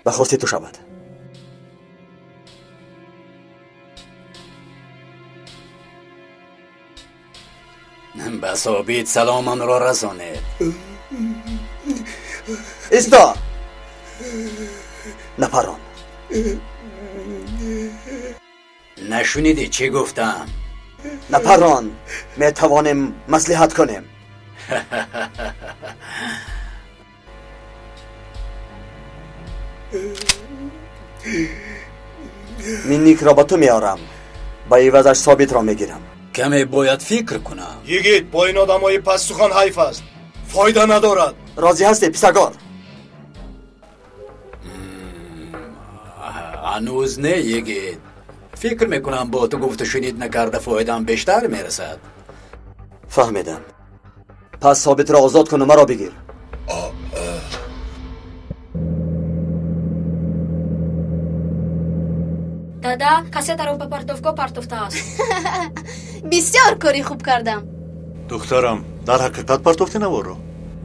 Ба хости ту шавад. Ба Собит саломамро расонед. Исто! Напарон. Нашунидӣ чӣ гуфтам? Напарон, метавонем маслиҳат кунем. Минникро ба ту меорам, ба ивазаш Собитро мегирам. Каме бояд фикр кунам. Йигит, бо ин одамои пастсухан ҳайф аст, фоида надорад. Розӣ ҳастӣ, писагор? Ҳанӯз не, йигит. Фикр мекунам бо ту гуфту шунид накарда фоидаам бештар мерасад. Фаҳмидам. Пас Собитро озод куну маро бигир. Дада, кассетаро ба партовгоҳ партофтааст. Бисёр кори хуб кардам. Духтарам, дар ҳақиқат партофти наворро?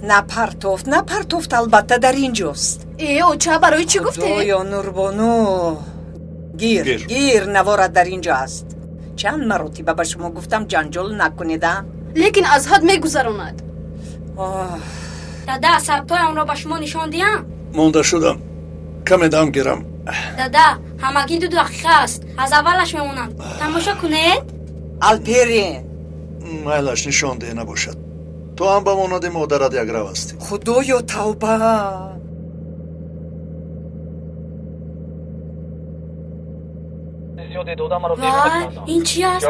Напартофт, напартофт, албатта дар ин ҷост. Э, оча, барои чӣ гуфте? Худоё, Нурбону, гир, гир, наворат дар ин ҷо аст. Чанд маротиба ба шумо гуфтам ҷанҷол накунед, а? Лекин аз ҳад мегузаронад. Дада, сабтҳои онро ба шумо нишон диҳам? Монда шудам. Каме дам гирам. Дада, ҳамагӣ 2 дақиқа аст. Аз аввалаш мемонанд. Тамошо кунед. Алперин. Майлаш нишон деҳ набошад. Ту ҳам ба монанди модарат якрав ҳастӣ. Худоё, тавба! Вай, ин чи аст?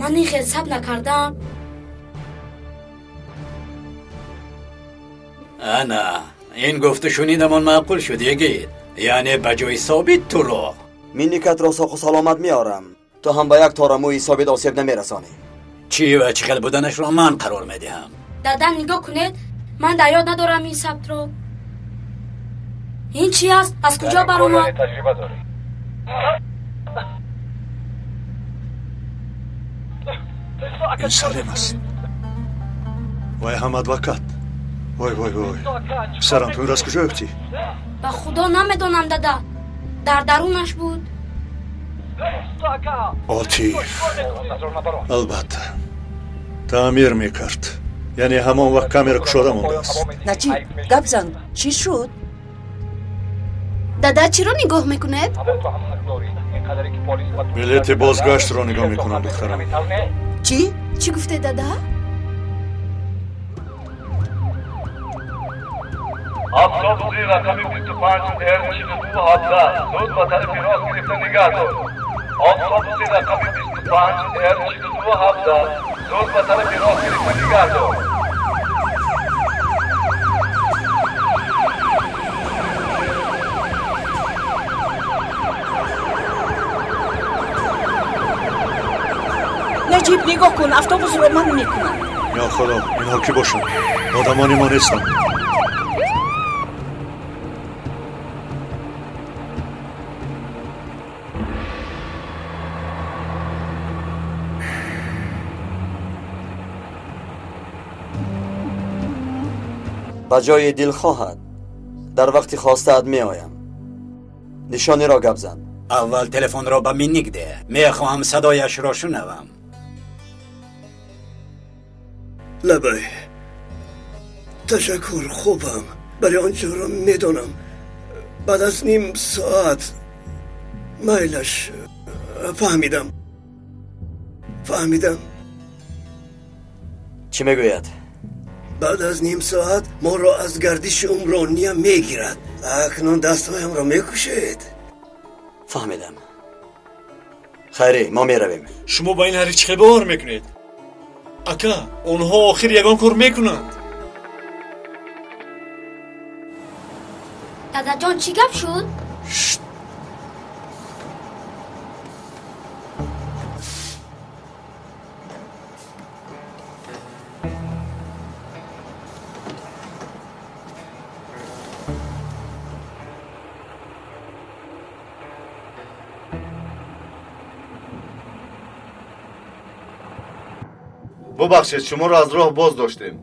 Ман ин хел сабт накардам. Ана, ин гуфту шунидамон маъқул шуд, йигит. Яъне ба ҷои Собит туро. Минникатро соқу саломат меорам. Ту ҳам ба як тора мӯи Собит осеб намерасонӣ. Чӣ ва чӣ хел буданашро ман қарор медиҳам. Дада, нигоҳ кунед, ман дар ёд надорам ин сабтро. Ин чи аст? Аз куҷо баромад? Ин Салим аст. Вай ҳам адвокат. Вой, вой, вой. Писарам, ту инро аз куҷо ёфтӣ? Ба худо намедонам, дада. Дар дарунаш буд. Отиф. Албатта. Таъмир мекард. Яъне ҳамон вақт камера кушода мондааст. Наҷиб, гап зан, чӣ шуд? Дада, чиро нигоҳ мекунед? Билети бозгаштро нигоҳ мекунам, духтарам. Чӣ? Чӣ гуфте, дада? Автобуси рақами 25 Р42 17 зуд ба тарафи рост гирифта нигаҳ дор. Автобуси рақами 25 Р42 17 зуд ба тарафи рост гирифта нигаҳ дор. Наҷиб, нигоҳ кун, автобусро ман мекунам. Ё Худо, инҳо кӣ бошанд? Одамони мо нестанд. Ба ҷои дилхоҳат дар вақти хостаат меоям. Нишониро гап зан. Аввал телефонро ба Минник деҳ. Мехоҳам садояшро шунавам. Лабай. Ташаккур, хубам. Вале он ҷоро медонам. Баъд аз ним соат майлаш фаҳмидам. Фаҳмидам. Чӣ мегӯяд? Баъд аз ним соат моро аз гардиши умрония мегирад. Акнун дастҳоямро мекушед. Фаҳмидам. Хайре, мо меравем. Шумо ба ин ҳариф чӣ хел бовар мекунед? Ака, онҳо охир ягон кор мекунанд. Дадаҷон, чӣ гап шуд? Бубахшед, шуморо аз роҳ боз доштем.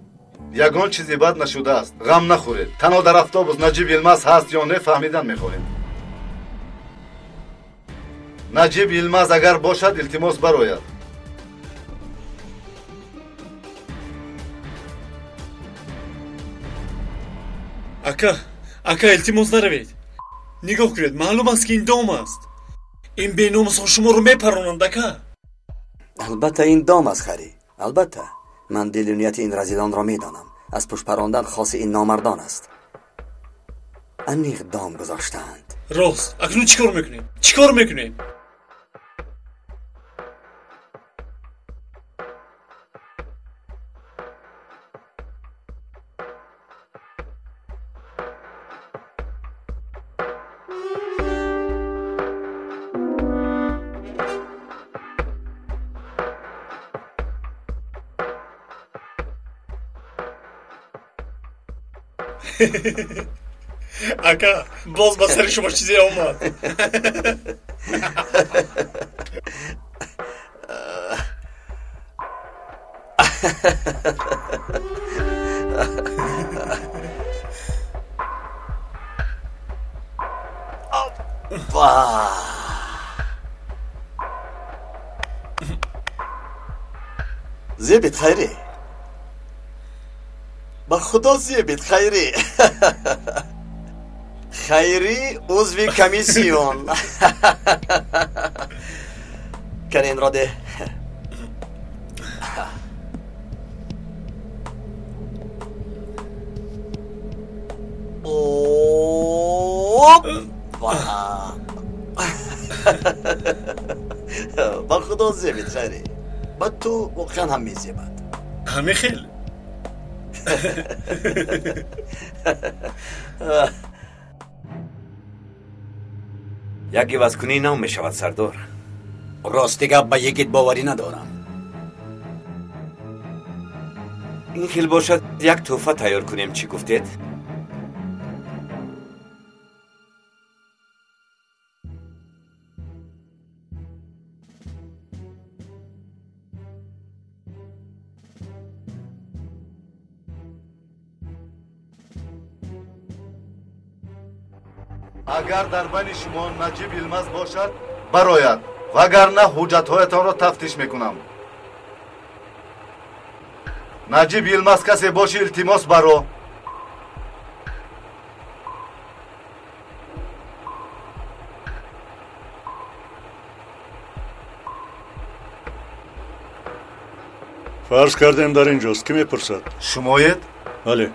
Ягон чизи бад нашудааст. Ғам нахӯред. Танҳо дар автобус Наҷиб Йилмаз ҳаст ё не фаҳмидан мехоҳем. Наҷиб Йилмаз агар бошад, илтимос барояд. Ака, ака, илтимос наравед. Нигоҳ кунед, маълум аст, ки ин дом аст. Ин беномусҳо шуморо мепаронанд, ака. Албатта ин дом аст, Хари. Албатта. Ман дилу нияти ин разилонро медонам. Аз пушт парондан хоси ин номардон аст. Аниқ дом гузоштаанд. Рост. Акнун чӣ кор мекунем? Чӣ кор мекунем? Ака, боз ба сари шумо чизе омад. Зебит хайри. Ба худо зебит хайри. Хайри узви комиссион. Кани инро деҳ. Ба худо зебит хайри. Ба ту воқеан ҳам мезебад. Ҳамин хел. Як ивазкунӣ нав мешавад, сардор. Рости гап, ба йигит боварӣ надорам. Ин хел бошад, як тӯҳфа тайёр кунем, чӣ гуфтед? Агар дар байни шумо Наҷиб Йилмаз бошад, барояд, вагарна ҳуҷҷатҳоятонро тафтиш мекунам. Наҷиб Йилмаз касе боши, илтимос баро. Фарз кардем дар ин ҷост. Кӣ мепурсад? Шумоед? Бале.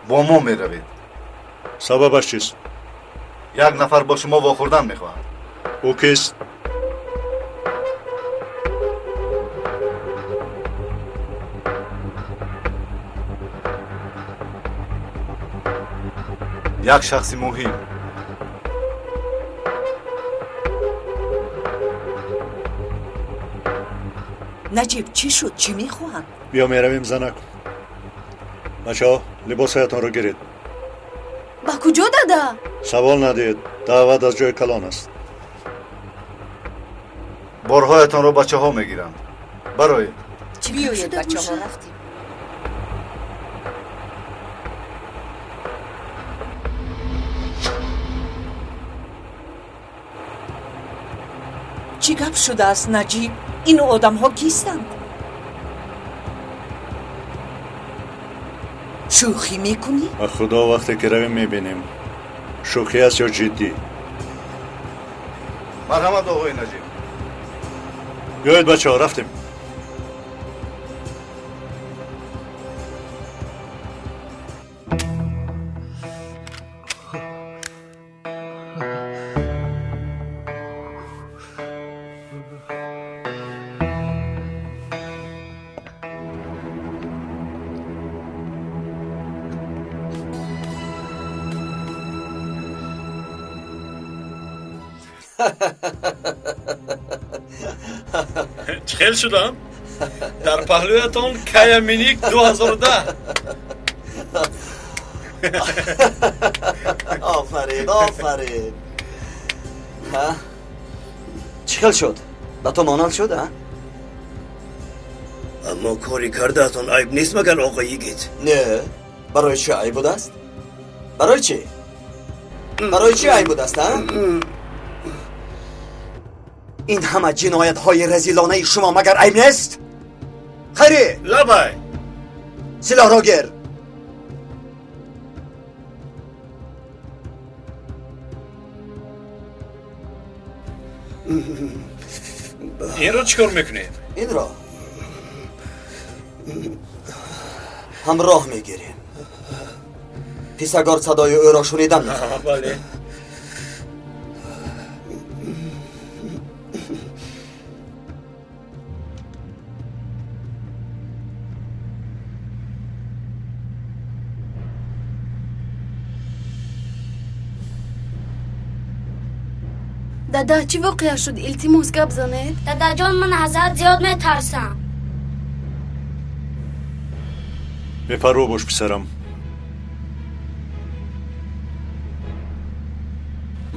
Бо мо меравед. Сабабаш чист? Як нафар бо шумо вохӯрдан мехоҳад. Ӯ кист? Як шахси муҳим. Наҷиб, чӣ шуд? Чӣ мехоҳанд? Биё меравем, занак. Бачаҳо, либосҳоятонро гиред. Ба куҷо, дада? Савол надиҳед, даъват аз ҷои калон аст. Борҳоятонро бачаҳо мегиранд. Бароед. Биёед, бачаҳо, рафтем. Чӣ гап шудааст, Наҷиб? Ин одамҳо кистанд? Шӯхӣ мекунӣ? Ба худо, вақте ки равем мебинем, шӯхӣ аст ё ҷиддӣ. Марҳамат, оғои Наҷиб. Биёед, бачаҳо, рафтем. Чӣ хел шудам? Дар паҳлӯятон Кая Миник 2010. Офарин, офарин. Чӣ хел шуд? Ба ту монанд шуд, а? Аммо кори кардаатон айб нест магар, оқо йигит? Не, барои чӣ айб будааст? Барои чӣ? Барои чӣ айб будааст, а? Ин ҳама ҷиноятҳои разилонаи шумо магар айб нест? Хайрӣ! Лабай! Силоҳро гир! Инро чӣ кор мекунед? Инро ҳамроҳ мегирем. Писагор садои ӯро шунидан мехоҳад. Бале. Дада, чӣ воқеа шуд? Илтимос, гап занед. Дадаҷон, ман аз ҳад зиёд метарсам. Бепарво бош, писарам.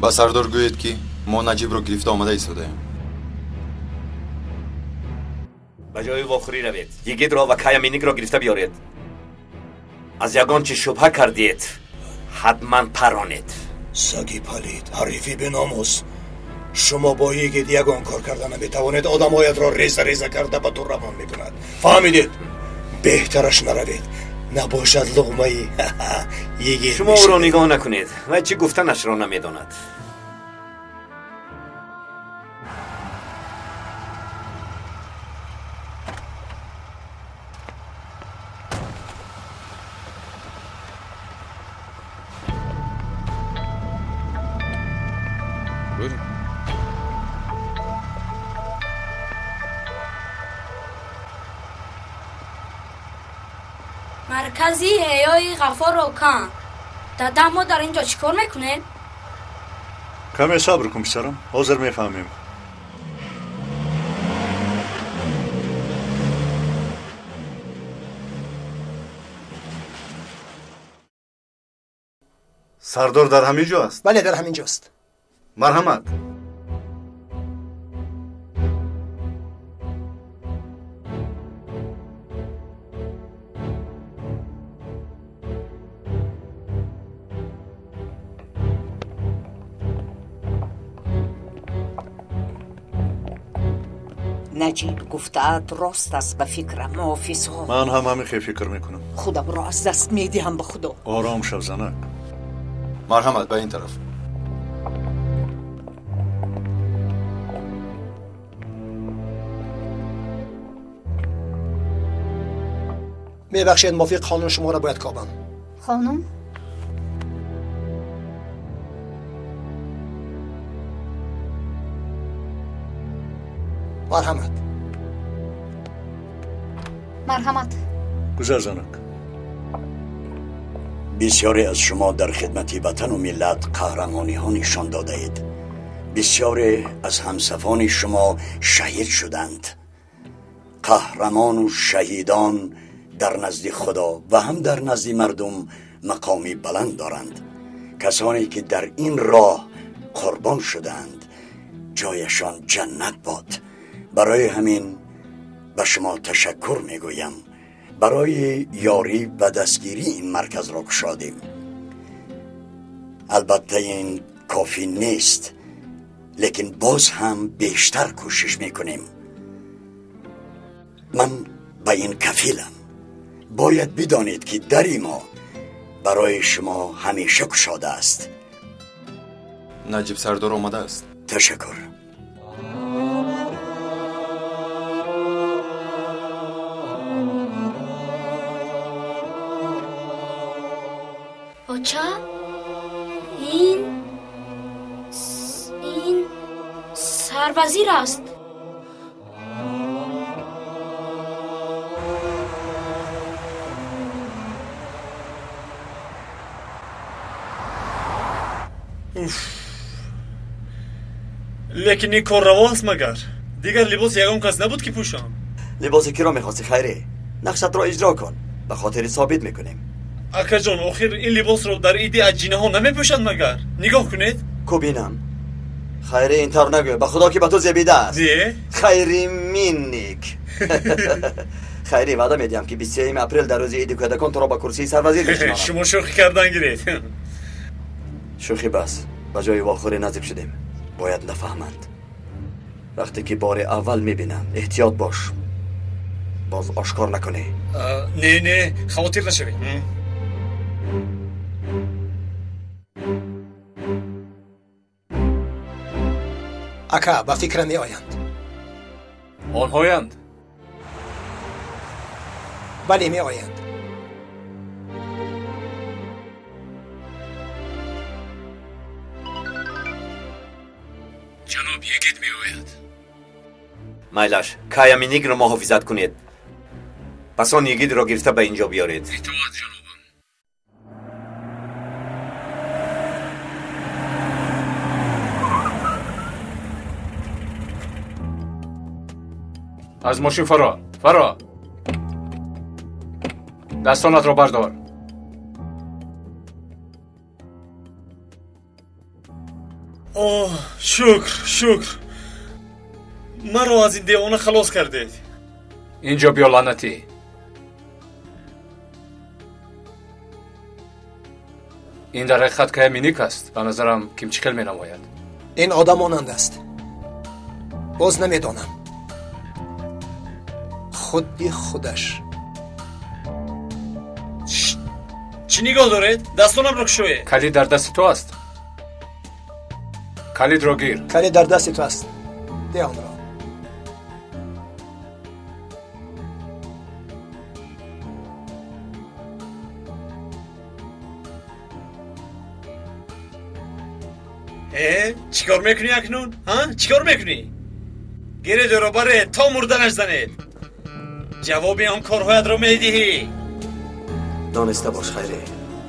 Ба сардор гӯед, ки мо Наҷибро гирифта омада истодаем. Ба ҷои вохӯрӣ равед, йигитро ва Кая Миникро гирифта биёред. Аз ягон чӣ шубҳа кардед, ҳатман паронед. Саги палид, ҳарифи беномус. Шумо бо йигит ягон кор карда наметавонед. Одамҳоятро реза реза карда ба ту равон мекунад. Фаҳмидед? Беҳтараш наравед, набошад луғмаи йигит. Шумо ӯро нигоҳ накунед, вай чӣ гуфтанашро намедонад. Маркази ҳеёи Ғаффорро кан. Дада, мо дар ин ҷо чӣ кор мекунем? Каме сабр кун, писарам, ҳозир мефаҳмем. Сардор дар ҳамин ҷо аст? Бале, дар ҳамин ҷост. Марҳамат. Наҷиб гуфтаат рост аст ба фикрам, муҳофизҳо. Ман ҳам ҳамин хел фикр мекунам. Худамро аз даст медиҳам ба Худо. Ором шав, занак. Марҳамат, ба ин тараф. Мебахшед, мувофиқ қонун шуморо бояд кобам. Қонун? Марҳамат. Марҳамат. Гузар, занак. Бисёре аз шумо дар хидмати ватану миллат қаҳрамониҳо нишон додаед. Бисёре аз ҳамсафони шумо шаҳид шуданд. Қаҳрамону шаҳидон дар назди Худо ва ҳам дар назди мардум мақоми баланд доранд. Касоне ки дар ин роҳ қурбон шуданд, ҷояшон ҷаннат бод. Барои ҳамин ба шумо ташаккур мегӯям. Барои ёрӣ ва дастгирӣ ин марказро кушодем. Албатта ин кофӣ нест, лекин боз ҳам бештар кӯшиш мекунем. Ман ба ин кафилам. Бояд бидонед, ки дари мо барои шумо ҳамеша кушода аст. Наҷиб сардор омадааст. Ташаккур. Оча, ин сарвазир аст. Лекин ин кор раво аст магар? Дигар либоси ягон кас набуд, ки пӯшам. Либоси киро мехости, Хайрӣ? Нақшатро иҷро кун, ба хотири собит мекунем. Акаҷон, охир ин либосро дар иди аҷинаҳо намепӯшанд магар? Нигоҳ кунед. Кубинам. Хайрӣ, ин тавр нагӯ, ба Худо ки ба ту зебида аст. Не? Хайри Минник. Хайри, ваъда медиҳам, ки 23 апрел дар рӯзи иди кӯдакон туро ба курсии сарвазир мешинонам. Шумо шӯхӣ кардан гиред. Шӯхӣ бас, ба ҷои вохӯрӣ наздик шудем. Бояд нафаҳманд. Вақте ки бори аввал мебинам, эҳтиёт бош. Боз ошкор накунӣ. Не, не, хавотир нашавед. Ака, ба фикрам меоянд. Онҳоянд? Бале, меоянд. Ҷаноб Йигит меояд. Майлаш, Кая Миникро муҳофизат кунед. Пас он Йигитро гирифта ба инҷо биёред. Итоат, ҷанобам. Аз мошин фаро, фаро. Дастонатро бардор. Оҳ, шукр, шукр. Маро аз ин девона халос кардед. Инҷо биё, лаънатӣ. Ин дар ҳақиқат Кая Миник аст. Ба назарам кимчи хел менамояд. Ин одам монанд аст. Боз намедонам. Худи худаш. Чӣ нигоҳ доред? Дастонамро кушоед. Калид дар дасти ту аст. Калидро гир. Калид дар дасти ту аст. Де онро. Чӣ кор мекунӣ акнун? Чӣ кор мекунӣ? Гиред ӯро баред то мурданаш занед. Ҷавоби он корҳоятро медиҳӣ. Дониста бош, Хайре,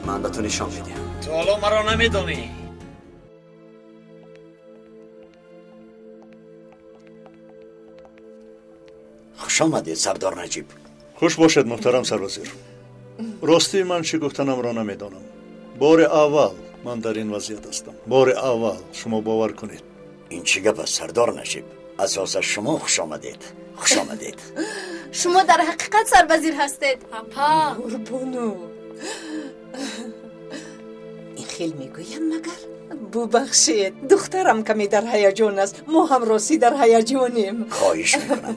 ман ба ту нишон медиҳам. Ту ҳоло маро намедонӣ. Хуш омадед, сардор Наҷиб. Хуш бошед, муҳтарам сарвазир. Ростӣ ман чӣ гуфтанамро намедонам. Бори аввал ман дар ин вазъият ҳастам. Бори аввал, шумо бовар кунед. Ин чӣ гап аст, сардор Наҷиб? Асосан шумо хуш омадед. Хуш омадед. Шумо дар ҳақиқат сарвазир ҳастед. Апа. Қурбону. Ин хел мегӯянд магар? Бубахшед, духтарам каме дар ҳаяҷон аст. Мо ҳам ростӣ дар ҳаяҷонем. Хоҳиш мекунам.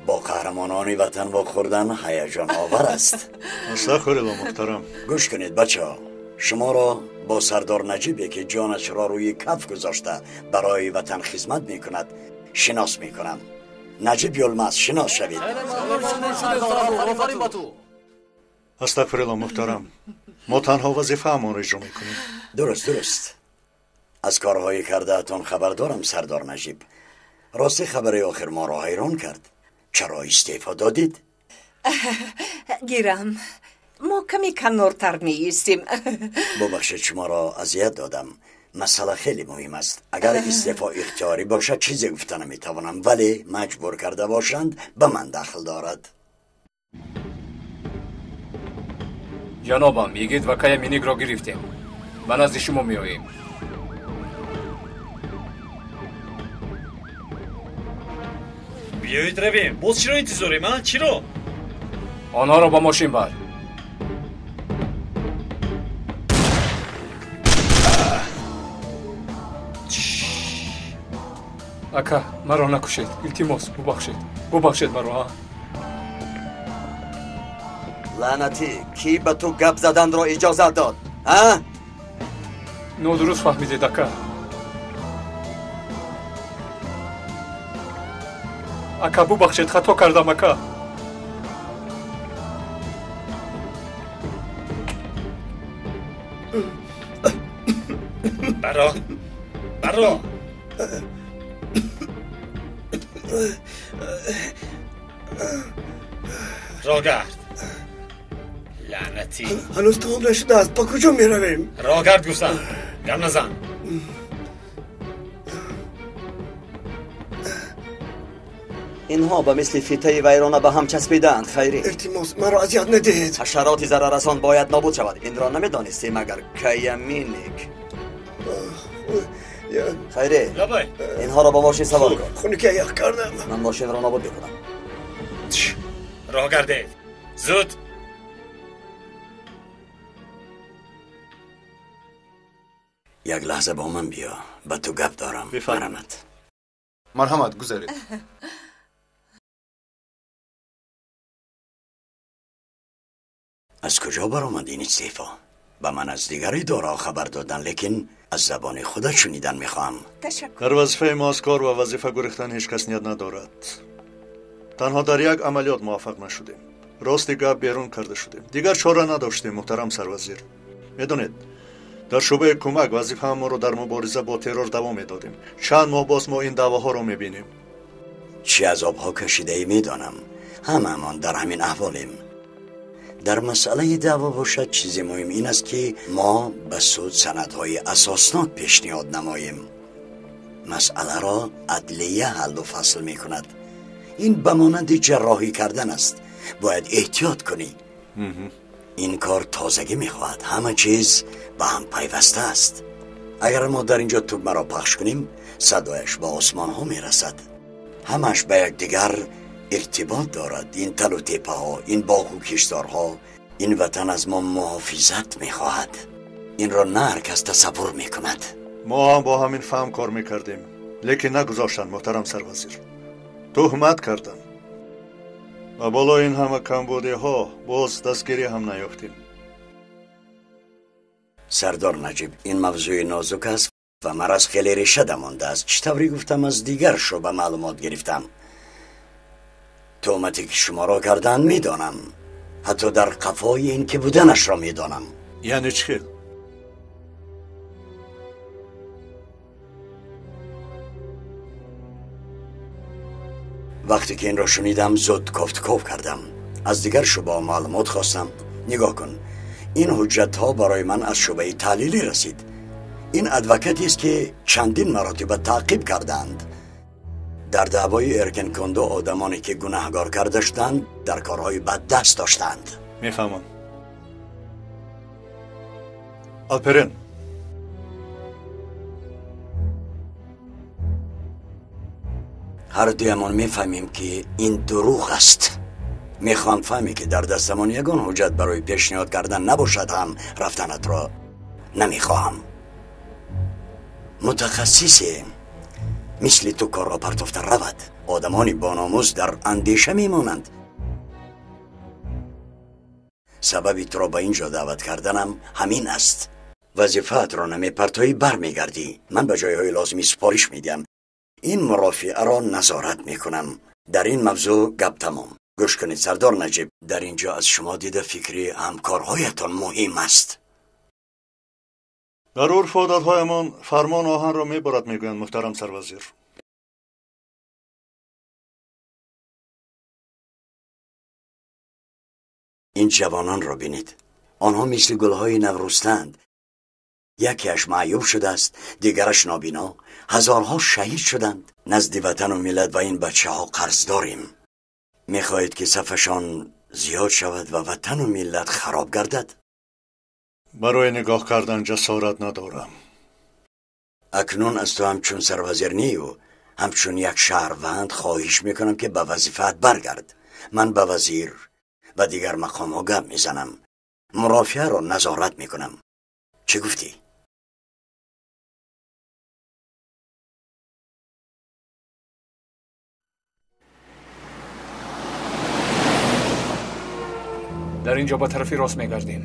Бо қаҳрамонони ватан вохӯрдан ҳаяҷоновар аст. Астағфирулло, муҳтарам. Гӯш кунед, бачаҳо. Шуморо бо сардор Наҷибе, ки ҷонашро рӯи каф гузошта барои ватан хизмат мекунад, шинос мекунам. Наҷиб Юлмаз, шинос шавед. Астағфирулло, муҳтарам. Мо танҳо вазифаамонро иҷро мекунем. Дуруст, дуруст. Аз корҳои кардаатон хабар дорам, сардор Наҷиб. Рости хабари охир моро ҳайрон кард. Чаро истеъфо додед? Гирам. Мо каме канортар меистем. Бубахшед, шуморо азият додам. Масъала хеле муҳим аст. Агар истеъфо ихтиёрӣ бошад, чизе гуфта наметавонам, вале маҷбур карда бошанд, ба ман дахл дорад. Ҷанобам, Йигит ва Кая Миникро гирифтем. Ба назди шумо меоем. Биёед равем. Боз чиро интизорем, а? Чиро? Онҳоро ба мошин бар. Ака, маро накушед. Илтимос, бубахшед. Бубахшед маро, а? Лаънатӣ, кӣ ба ту гап заданро иҷозат дод, а? Нодуруст фаҳмидед, ака. Ака, бубахшед, хато кардам, ака. Баро, баро. Рогард. Лаънатӣ. Ҳанӯз тамом нашудааст. Ба куҷо меравем? Рогард гуфтам. Гап назан. Инҳо ба мисли фитаи вайрона ба ҳам часпидаанд, Хайрӣ. Илтимос, маро азият надиҳед. Ҳашароти зараррасон бояд нобуд шавад. Инро намедонистем, агар Кая Миник. Хайрӣ, инҳоро ба мошин савор кун. Хунукия ях кардам. Ман мошинро нобуд мекунам. Роҳ гардед. Зуд. Як лаҳза бо ман биё, ба ту гап дорам. Марҳамат. Марҳамат, гузаред. Аз куҷо баромад ин истеъфо? Ба ман аз дигар идораҳо хабар додан, лекин аз забони худат шунидан мехоҳам. Дар вазифаи мо аз кор ва вазифа гурехтан ҳеҷ кас ният надорад. Танҳо дар як амалиёт муваффақ нашудем. Рости гап берун карда шудем. Дигар чора надоштем, муҳтарам сарвазир. Медонед, дар шӯъбаи кӯмак вазифаамонро дар мубориза бо террор давом медодем. Чанд моҳ боз мо ин даъвоҳоро мебинем. Чӣ азобҳо кашидаӣ медонам. Ҳамаамон дар ҳамин аҳволем. Дар масъалаи даъво бошад, чизи муҳим ин аст, ки мо ба суд санадҳои асоснок пешниҳод намоем. Масъаларо адлия ҳаллу фасл мекунад. Ин ба монанди ҷарроҳӣ кардан аст. Бояд эҳтиёт кунӣ. Ин кор тозагӣ мехоҳад. Ҳама чиз ба ҳам пайваста аст. Агар мо дар инҷо тугмаро пахш кунем, садояш ба осмонҳо мерасад. Ҳамаш ба якдигар иртибот дорад. Ин талу теппаҳо, ин боғу кишторҳо, ин ватан аз мо муҳофизат мехоҳад. Инро на ҳар кас тасаввур мекунад. Мо ҳам бо ҳамин фаҳм кор мекардем, лекин нагузоштанд, муҳтарам сарвазир. Туҳмат карданд. Ва болои ин ҳама камбудиҳо боз дастгирӣ ҳам наёфтем. Сардор Наҷиб, ин мавзӯи нозук аст ва мараз хеле решада мондааст. Чӣ тавре гуфтам, аз дигар шӯъба маълумот гирифтам. Туҳмате ки шуморо карданд медонам. Ҳатто дар қафои ин ки буданашро медонам. Яъне чӣ хел? Вақте ки инро шунидам, зуд кофтуков кардам. Аз дигар шӯъбаҳо маълумот хостам. Нигоҳ кун, ин ҳуҷҷатҳо барои ман аз шӯъбаи таҳлилӣ расид. Ин адвокатест, ки чандин маротиба таъқиб кардаанд. Дар даъвои Эркенкондо одамоне ки гунаҳгор карда шуданд, дар корҳои бад даст доштанд. Мефаҳмам. Алперен, ҳар дуямон мефаҳмем, ки ин дурӯғ аст. Мехоҳам фаҳме, ки дар дастамон ягон ҳуҷҷат барои пешниҳод кардан набошад ҳам рафтанатро намехоҳам. Мутахассисе мисли ту корро партофта равад. Одамони бономус дар андеша мемонанд. Сабаби туро ба ин ҷо даъват карданам ҳамин аст. Вазифаатро намепартоӣ, бармегардӣ. Ман ба ҷойҳои лозимӣ супориш медиҳам. Ин мурофиаро назорат мекунам. Дар ин мавзӯъ гап тамом. Гӯш кунед, сардор Наҷиб, дар ин ҷо аз шумо дида фикри ҳамкорҳоятон муҳим аст. Дар урфу одатҳоямон фармон оҳанро мебарад, мегӯянд, муҳтарам сарвазир. Ин ҷавононро бинед. Онҳо мисли гулҳои наврӯстаанд. Якеаш маъюб шудааст, дигараш нобино. Ҳазорҳо шаҳид шуданд. Назди ватану миллат ва ин бачаҳо қарз дорем. Мехоҳед, ки сафашон зиёд шавад ва ватану миллат хароб гардад? Барои нигоҳ кардан ҷасорат надорам. Акнун аз ту ҳамчун сарвазир нею, ҳамчун як шаҳрванд хоҳиш мекунам, ки ба вазифаат баргард. Ман ба вазир ва дигар мақомҳо гап мезанам. Мурофиаро назорат мекунам. Чӣ гуфтӣ? Дар ин ҷо ба тарафи рост мегардем.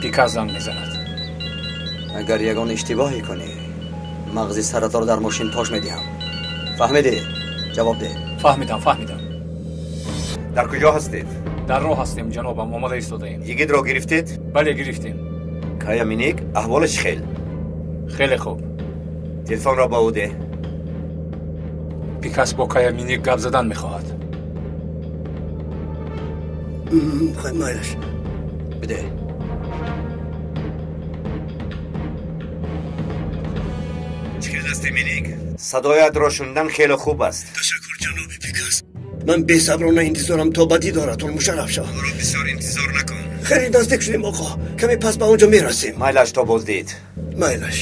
Пика занг мезанад. Агар ягон иштибоҳе кунӣ, мағзи саратро дар мошин пош медиҳам. Фаҳмидӣ? Ҷавоб деҳ. Фаҳмидам, фаҳмидам. Дар куҷо ҳастед? Дар роҳ ҳастем, ҷанобам, омода истодаем. Йигитро гирифтед? Бале, гирифтем. Кая Миник, аҳволаш хел? Хеле хуб. Телефонро ба ӯ деҳ. Пикас бо Кая Миник гап задан мехоҳад. Хай, майлаш. Бидеҳ. Чӣ хел ҳастӣ, Миник? Садоятро шунидан хеле хуб аст. Ташаккур, ҷаноби Пикас. Ман бесаброна интизорам то ба дидоратон мушарраф шавам. Моро бисёр интизор накун. Хеле наздик шудем, оқо. Каме пас ба он ҷо мерасем. Майлаш то боздид. Майлаш.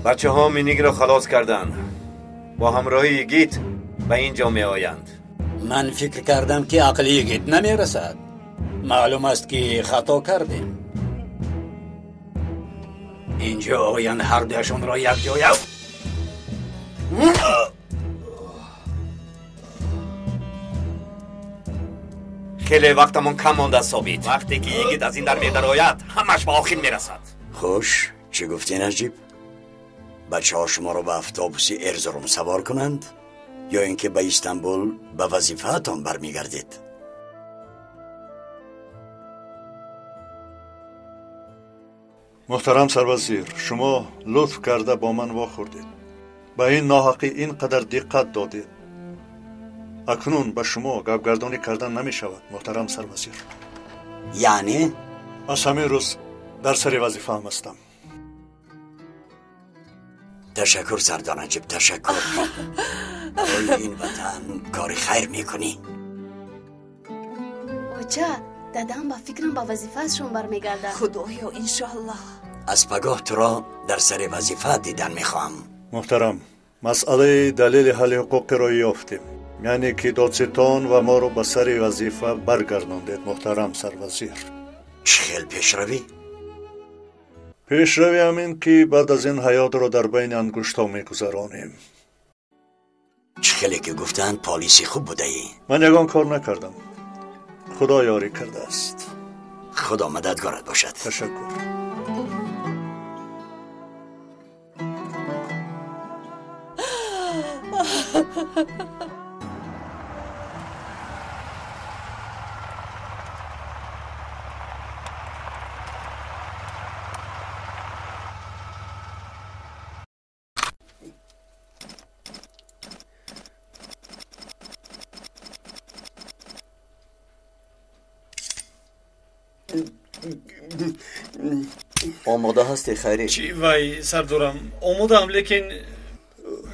Бачаҳо Миникро халос карданд. Бо ҳамроҳии Йигит ба ин ҷо меоянд. Ман фикр кардам, ки ақли Йигит намерасад. Маълум аст, ки хато кардем. Инҷо оянд, ҳардуяшонро якҷоя. Хеле вақтамон кам мондааст, Собит. Вақте ки Йигит аз ин дар медарояд, ҳамаш ба охир мерасад. Хуш, чӣ гуфтӣ, Наҷиб? Бачаҳо шуморо ба автобуси Эрзурум савор кунанд ё ин ки ба Истанбул ба вазифаатон бармегардед? Муҳтарам сарвазир, шумо лутф карда бо ман вохӯрдед. Ба ин ноҳақӣ ин қадар диққат додед. Акнун ба шумо гапгардонӣ кардан намешавад, муҳтарам сарвазир. Яъне? Аз ҳамин рӯз дар сари вазифаам ҳастам. Ташаккур, сардор Наҷиб, ташаккур. Барои ин ватан кори хайр мекунӣ. Оча, дадам ба фикрам ба вазифаашон бармегардад. Худоё, иншоаллоҳ. Аз пагоҳ туро дар сари вазифа дидан мехоҳам. Муҳтарам, масъалаи далели ҳалли ҳуқуқиро ёфтем. Яъне ки додситон ва моро ба сари вазифа баргардондед, муҳтарам сарвазир. Чӣ хел пешравӣ? Пешравӣ ҳамин ки баъд аз ин ҳаётро дар байни ангуштҳо мегузаронем. Чӣ хеле ки гуфтанд, полиси хуб будаӣ. Ман ягон кор накардам. Худо ёрӣ кардааст. Худо мададгорат бошад. Ташаккур. Омода ҳастӣ, Хайрӣ? Чӣ вай, сардорам, омодаам, лекин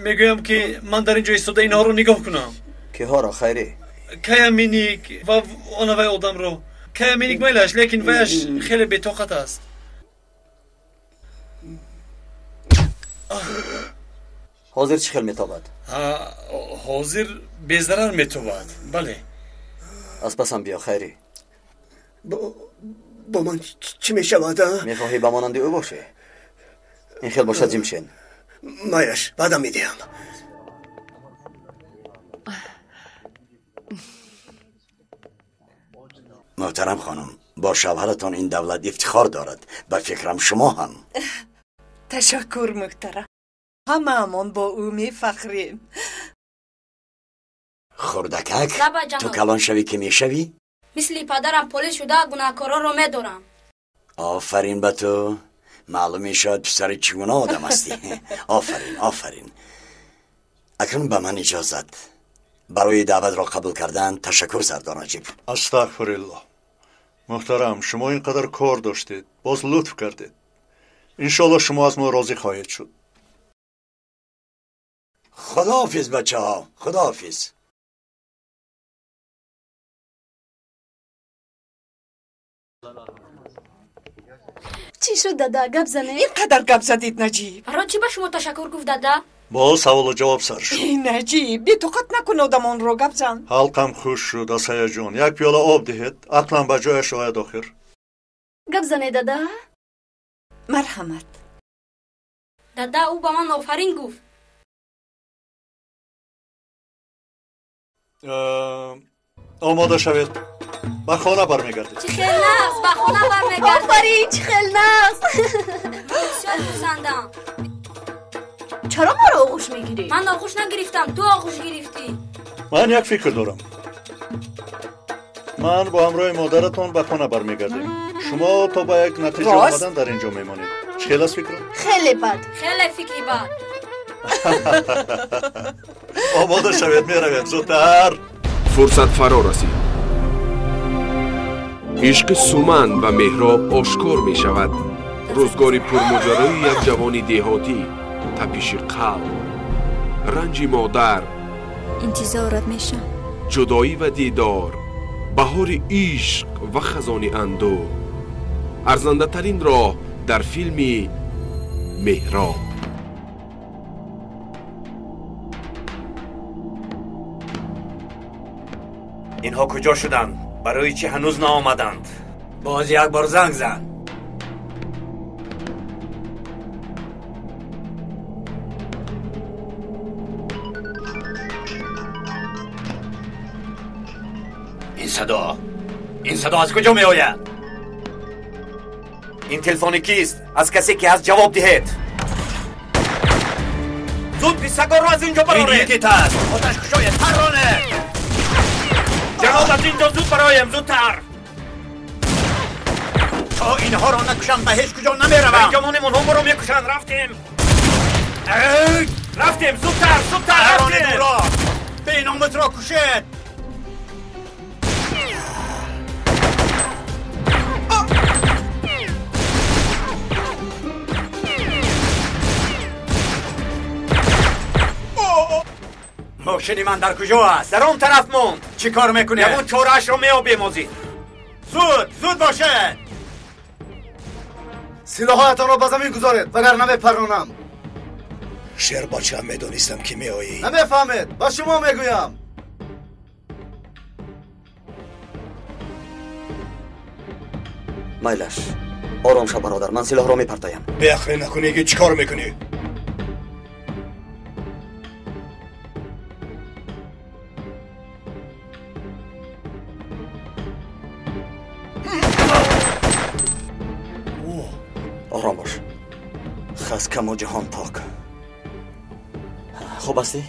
мегӯям, ки ман дар ин ҷо истода инҳоро нигоҳ кунам. Киҳоро, Хайрӣ? Кая Миник ва она вай одамро. Кая Миник майлаш, лекин ваяш хеле бетоқат аст. Ҳозир чӣ хел метобад? Ҳозир безарар метобад, бале. Аз пасам биё, Хайрӣ. Бо ман чӣ мешавад? Мехоҳӣ ба монанди ӯ бошӣ? Ин хел бошад, ҷимшен. Майлаш, баъдам медиҳам. Муҳтарам хонум, бо шавҳаратон ин давлат ифтихор дорад. Ба фикрам шумо ҳам. Ташаккур, муҳтарам. Ҳамаамон бо ӯ мефахрем. Хурдакак, ту калон шавӣ ки мешавӣ? Мисли падарам полис шуда гунаҳкоронро медорам. Офарин ба ту. Маълум мешавад писари чӣ гуна одам ҳастӣ. Офарин, офарин. Акнун ба ман иҷозат. Барои даъватро қабул кардан ташаккур, сардор Наҷиб. Астағфируллоҳ. Муҳтарам, шумо ин қадар кор доштед, боз лутф кардед. Иншоаллоҳ шумо аз мо розӣ хоҳед шуд. Худоҳофиз, бачаҳо, худоҳофиз. Чӣ шуд, дада? Гап занед? Ин қадар гап задед, Наҷиб. Барои чӣ ба шумо ташаккур гуфт, дада? Боз саволу ҷавоб сар шуд. Наҷиб, бетоқат накун одамонро, гап зан. Ҳалқам хуш шуд аз ҳаяҷон. Як пиёла об диҳед, ақлам ба ҷояш ояд охир. Гап занед, дада. Марҳамат. Дада, ӯ ба ман офарин гуфт. Омода шавед, ба хона бармегардед. Чӣ хел нағз, ба хона бармегардед. Офарин, чӣ хел нағз. Бисёр хурсандам. Чаро маро оғӯш мегирӣ? Ман оғӯш нагирифтам, ту оғӯш гирифтӣ. Ман як фикр дорам. Ман бо ҳамроҳи модаратон ба хона бармегардем. Шумо то ба як натиҷа омадан дар ин ҷо мемонед. Чӣ хел аст фикрам? Хеле бад. Хеле фикри бад. Омода шавед, меравем зудтар. Фурсат фаро расид. Ишқи Суман ва Меҳроб ошкор мешавад. Рӯзгори пурмоҷарои як ҷавони деҳотӣ, тапиши қалб, ранҷи модар, интизорат мешам, ҷудоӣ ва дидор, баҳори ишқ ва хазони андӯҳ. Арзандатарин роҳ дар филми Меҳроб. Инҳо куҷо шуданд? Барои чӣ ҳанӯз наомаданд? Боз як бор занг зан. Ин садо аз куҷо меояд? Ин телефони кист? Аз касе ки ҳаст ҷавоб диҳед. Зуд писагорро аз инҷо бароред. Ин йигит аст. Оташ кушоед, парронед. Ҷаноб, аз инҷо зуд бароем, зудтар. То инҳоро накушам ба ҳеҷ куҷо намеравам. Инҷо монем, онҳо моро мекушанд. Рафтем. Рафтем, зудтар, зудтар рафтем. Беномусро кушед. Мошини ман дар куҷо аст? Дар он тараф монд. Чӣ кор мекунед? Ягон чораашро меёбем ҳозир. Зуд, зуд бошед. Силоҳҳоятонро ба замин гузоред, вагарна мепаронам. Шербача, медонистам ки меоӣ. Намефаҳмед, ба шумо мегӯям. Майлаш, ором шав бародар, ман силоҳро мепартоям. Беақлӣ накунӣ, ки чӣ кор мекунӣ? Ором бош. Хаскаму ҷаҳон пок. Хуб ҳастӣ?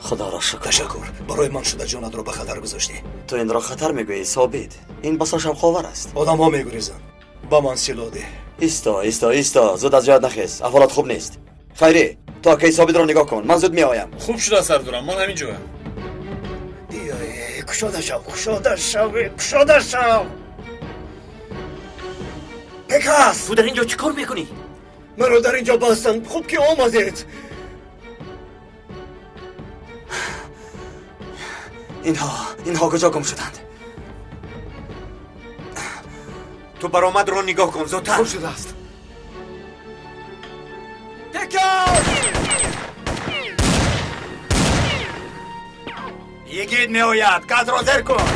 Худоро шукр. Ташаккур. Барои ман шуда ҷонатро ба хатар гузоштӣ. Ту инро хатар мегӯӣ, Собит. Ин басо шавқовар аст. Одамҳо мегурезанд. Ба ман силоҳ деҳ. Исто, исто, исто. Зуд аз ҷоят нахез. Аҳволат хуб нест. Хайрӣ, ту акаи Собитро нигоҳ кун. Ман зуд меоям. Хуб шуда, сардорам. Ман ҳамин ҷоям. Кушода шав, кушода шав, кушода шав. Пекас! Ту дар инҷо чӣ кор мекунӣ? Маро дар инҷо бастанд. Хуб ки омадед. Инҳо куҷо гум шуданд? Ту баромадро нигоҳ кун, зудтар. Хуб шудааст. Пекас! Йигит меояд, газро зер кун.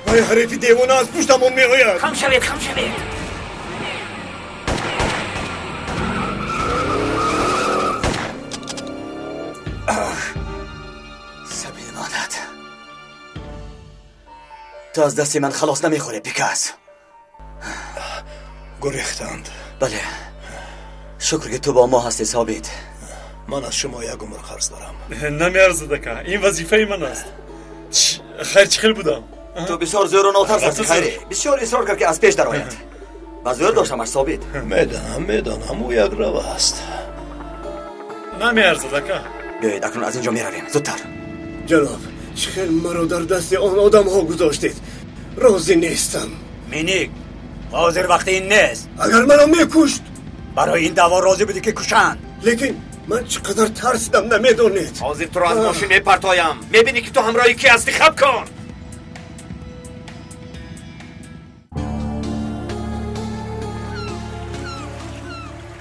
Вай, ҳарифи девона аз пуштамон меояд. Хам шавед, хам шавед. Сабил мадад. Ту аз дасти ман халос намехӯрӣ, Пикас. Гурехтанд. Бале. Шукр ки ту бо мо ҳастӣ, Собит. Ман аз шумо як умр қарз дорам. Намеарзад, ака. Ин вазифаи ман аст. Хайр, чӣ хел будам? Ту бисёр зӯру нотарс ҳастӣ, Хайрӣ. Бисёр исрор кард ки аз пеш дарояд. Ба зӯр доштамаш, Собит. Медонам, медонам, ӯ якрав аст. Намеарзад, ака. Биёед, акнун аз инҷо меравем. Зудтар. Ҷаноб, чӣ хел маро дар дасти он одамҳо гузоштед? Розӣ нестам. Миник, ҳозир вақти ин нест. Агар маро мекушт? Барои ин даъво розӣ будӣ ки кушанд. Лекин ман чӣ қадар тарсидам, намедонед. Ҳозир туро аз мошин мепартоям. Мебинӣ ки ту ҳамроҳи кӣ ҳастӣ. Хаб кун.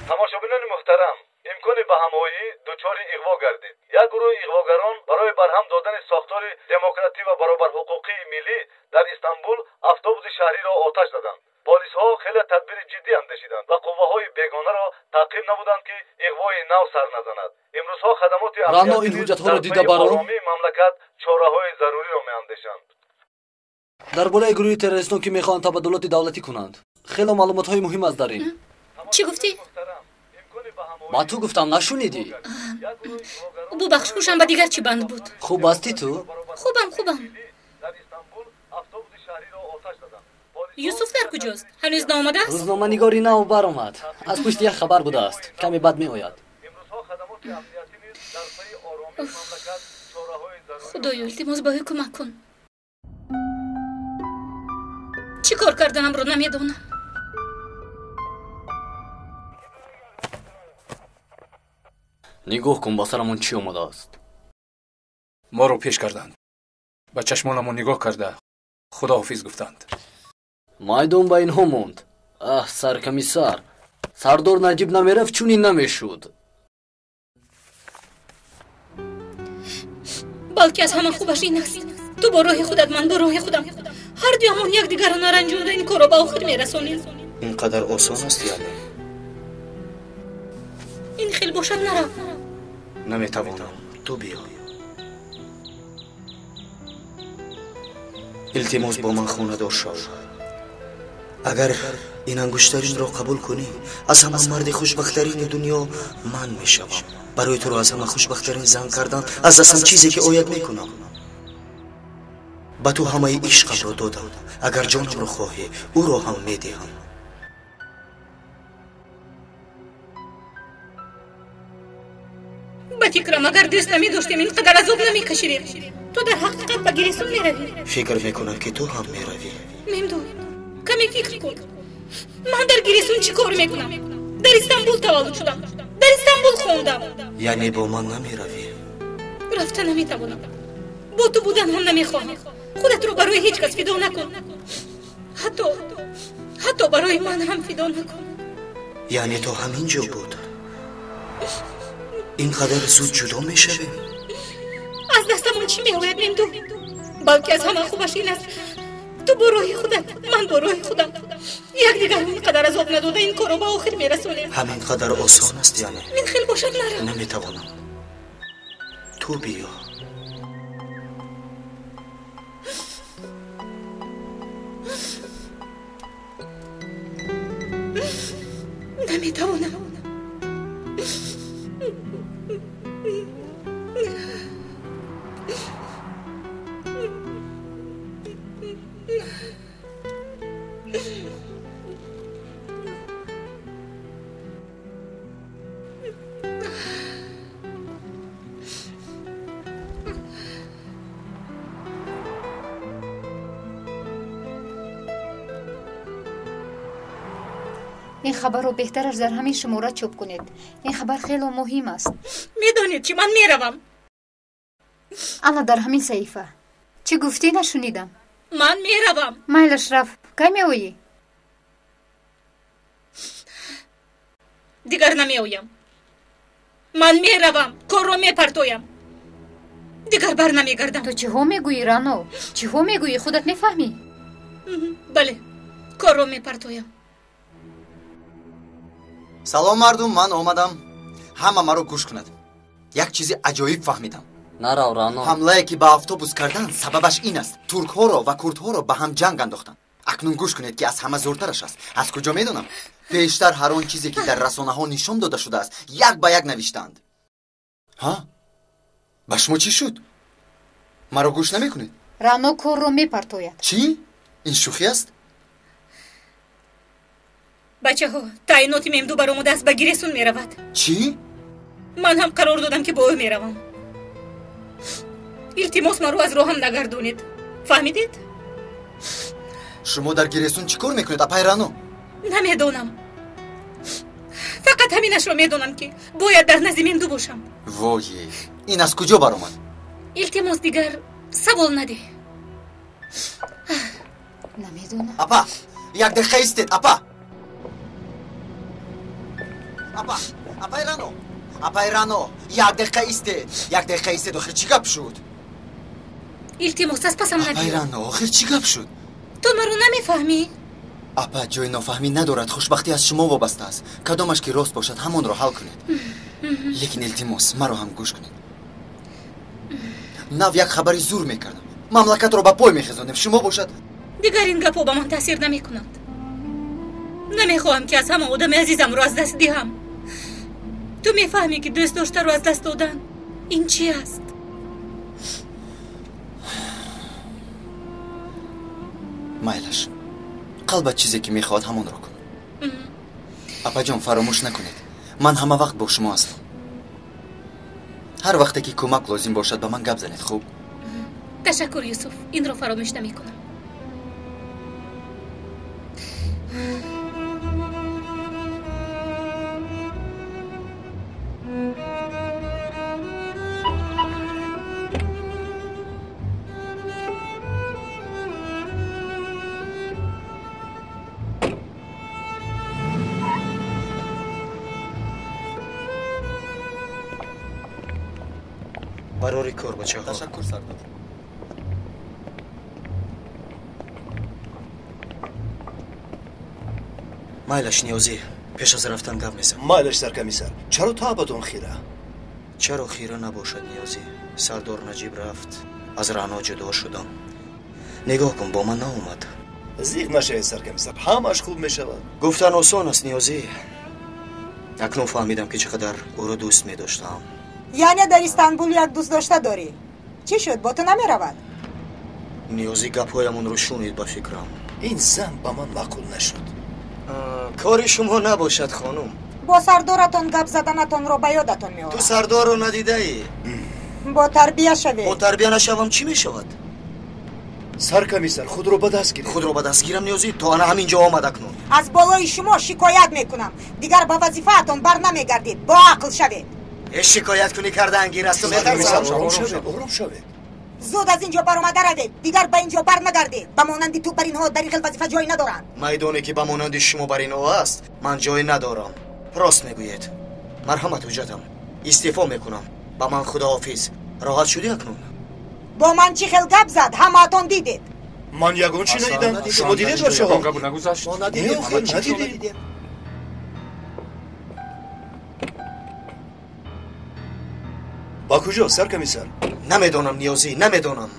Тамошобинони муҳтарам, имкони ба ҳамоӣ дучори иғво гардид. Як гурӯҳи иғвогарон барои барҳам додани сохтори демократӣ ва баробарҳуқуқии миллӣ дар Истанбул автобуси шаҳриро оташ заданд. Полисҳо хеле тадбири ҷиддӣ андешиданд ва қувваҳои бегонаро таъқиб намуданд, ки иғвои нав сар назанад. Имрӯзҳо хадамоти амниятӣ дар пайи оромии мамлакат чораҳои заруриро меандешанд. Дар бораи гурӯҳи террористон, ки мехоҳанд табаддулоти давлатӣ кунанд, хело маълумотҳои муҳим аст дар ин. Чӣ гуфтӣ? Ба ту гуфтам, нашунидӣ? Бубахш, ҳушам ба дигар чӣ банд буд. Хуб ҳастӣ ту? Хубам, хубам. Юсуф дар куҷост? Ҳанӯз наомадааст? Рӯзноманигори нав баромад. Аз пушти як хабар будааст. Каме баъд меояд. Худоё, илтимос ба ӯ кӯмак кун. Чӣ кор карданамро намедонам. Нигоҳ кун, ба сарамон чӣ омадааст. Моро пеш карданд. Ба чашмонамон нигоҳ карда худоҳофиз гуфтанд. Майдон ба инҳо монд. Аҳ, саркамисар. Сардор Наҷиб намерафт, чунин намешуд. Балки аз ҳама хубаш ин аст. Ту бо роҳи худат, ман бо роҳи худам. Ҳар дуямон якдигарро наранҷонда ин корро ба охир мерасонем. Ин қадар осон аст яъне? Ин хел бошад нарав. Наметавонам. Ту биё. Илтимос бо ман хонадор шав. Агар ин ангуштаринро қабул кунӣ, аз ҳама марди хушбахттарини дунё ман мешавам. Барои туро аз ҳама хушбахттарин зан кардан аз дастам чизе ки ояд мекунам. Ба ту ҳамаи ишқамро додам. Агар ҷонамро хоҳӣ, ӯро ҳам медиҳам. Ба фикрам, агар дӯст намедоштем, ин қадар азоб намекашидем. Ту дар ҳақиқат ба Гиресун меравӣ? Фикр мекунам, ки ту ҳам меравӣ. Мемду, каме фикр кун. Ман дар Гиресун чӣ кор мекунам? Дар Истанбул таваллуд шудам. Дар Истанбул хондам. Яъне бо ман намеравӣ? Рафта наметавонам. Бо ту будан ҳам намехоҳам. Худатро барои ҳеҷ кас фидо накун. Ҳатто барои ман ҳам фидо накун. Яъне то ҳамин ҷо буд? Ин қадар зуд ҷудо мешавем? Аз дастамон чӣ меояд, Мемду? Балки аз ҳама хубаш ин аст. Ту бо роҳи худат, ман бо роҳи худам. Якдигарро ин қадар азоб надода ин корро ба охир мерасонем. Ҳамин қадар осон аст яъне? Мин хел бошад нарав. Наметавонам. Ту биё. Наметавонам. Ин хабарро беҳтараш дар ҳамин шумора чоп кунед. Ин хабар хело муҳим аст. Медонед чӣ, ман меравам. Ана дар ҳамин саҳифа. Чӣ гуфтӣ нашунидам. Ман меравам. Майлаш, рафт. Кай меоӣ? Дигар намеоям. Ман меравам, корро мепартоям. Дигар бар намегардам. Ту чиҳо мегӯӣ, Рано? Чиҳо мегӯӣ? Худат мефаҳмӣ? Бале, корро мепартоям. Салом мардум, ман омадам. Ҳама маро гӯш кунад. Як чизи аҷоиб фаҳмидам. Нарав, Рано. Ҳамлае ки ба автобус карданд, сабабаш ин аст. Туркҳоро ва курдҳоро ба ҳам ҷанг андохтанд. Акнун гӯш кунед, ки аз ҳама зӯртараш аст. Аз куҷо медонам? Пештар ҳар он чизе ки дар расонаҳо нишон дода шудааст, як ба як навиштаанд. Ҳа? Ба шумо чӣ шуд? Маро гӯш намекунед? Рано корро мепартояд. Чӣ? Ин шӯхӣ аст? Бачаҳо, таъиноти Мемду баромадааст, ба Гиресун меравад. Чӣ? Ман ҳам қарор додам, ки бо ӯ меравам. Илтимос, маро аз роҳам нагардонед. Фаҳмидед? Шумо дар Гиресун чӣ кор мекунед, апай Рано? Намедонам. Фақат ҳаминашро медонам, ки бояд дар назди Мемду бошам. Вое, ин аз куҷо баромад? Илтимос, дигар савол надеҳ. Намедонам. Апа, як дақиқа истед, апа. Апа, апай Рано, апай Рано, як дақиқа истед, як дақиқа истед, охир чӣ гап шуд? Илтимос, аз пасам набиё. Апай Рано, охир чӣ гап шуд? Ту маро намефаҳмӣ? Апа, ҷои нофаҳмӣ надорад, хушбахтӣ аз шумо вобаста аст. Кадомаш ки рост бошад, ҳамонро ҳал кунед. Лекин илтимос, маро ҳам гӯш кунед. Нав як хабари зур мекардам. Мамлакатро ба пой мехезонем, шумо бошад. Дигар ин гапҳо ба ман таъсир намекунанд. Намехоҳам, ки аз ҳама одами азизамро аз даст диҳам. Ту мефаҳмӣ, ки дӯст доштаро аз даст додан ин чӣ аст? Майлаш, қалбат чизе ки мехоҳад, ҳамонро кун. Апаҷон, фаромӯш накунед, ман ҳама вақт бо шумо ҳастам. Ҳар вақте ки кӯмак лозим бошад, ба ман гап занед, хуб? Ташаккур, Юсуф, инро фаромӯш намекунам. Барори кор, бачаҳо. Ташаккур, сардор. Майлаш, Ниёзӣ, пеш аз рафтан гап мезанам. Майлаш, саркомиссар, чаро таъбатон хира? Чаро хира набошад, Ниёзӣ? Сардор Наҷиб рафт, аз Раъно ҷудо шудам. Нигоҳ кун, бо ман наомад. Зиқ нашавед, саркомиссар, ҳамаш хуб мешавад. Гуфтан осон аст, Ниёзӣ. Акнун фаҳмидам, ки чӣ қадар ӯро дӯст медоштам. Яъне дар Истанбул як дӯстдошта дорӣ? Чӣ шуд, бо ту намеравад? Ниёзӣ гапҳоямонро шунид, ба фикрам. Ин зан ба ман маъқул нашуд. Кори шумо набошад, хонум. Бо сардоратон гап заданатонро ба ёдатон меорам. Ту сардорро надидаӣ? Бо тарбия шавед. Бо тарбия нашавам, чӣ мешавад? Саркомиссар, худро ба даст гиред. Худро ба даст гирам, Ниёзӣ? То ана ҳамин ҷо омад акнун. Аз болои шумо шикоят мекунам. Дигар ба вазифаатон бар намегардед. Бо ақл шавед. Э, шикоят кунӣ кардаан гир аст, ту метарсам. Ором шавед, ором шавед. Зуд аз ин ҷо баромада равед. Дигар ба ин ҷо бар нагардед. Ба монанди ту бар инҳо дар ин хел вазифа ҷой надоранд. Майдоне ки ба монанди шумо бар инҳо аст, ман ҷой надорам. Рост мегӯед. Марҳамат, ҳуҷҷатам. Истеъфо мекунам. Ба ман худоҳофиз. Роҳат шудӣ акнун? Бо ман чӣ хел гап зад, ҳамаатон дидед. Ман ягон чӣ надидам. Шумо дидед, бачаҳо? Гап нагузашт. Надидем. Ба куҷо, саркомиссар? Намедонам, Ниёзӣ, намедонам.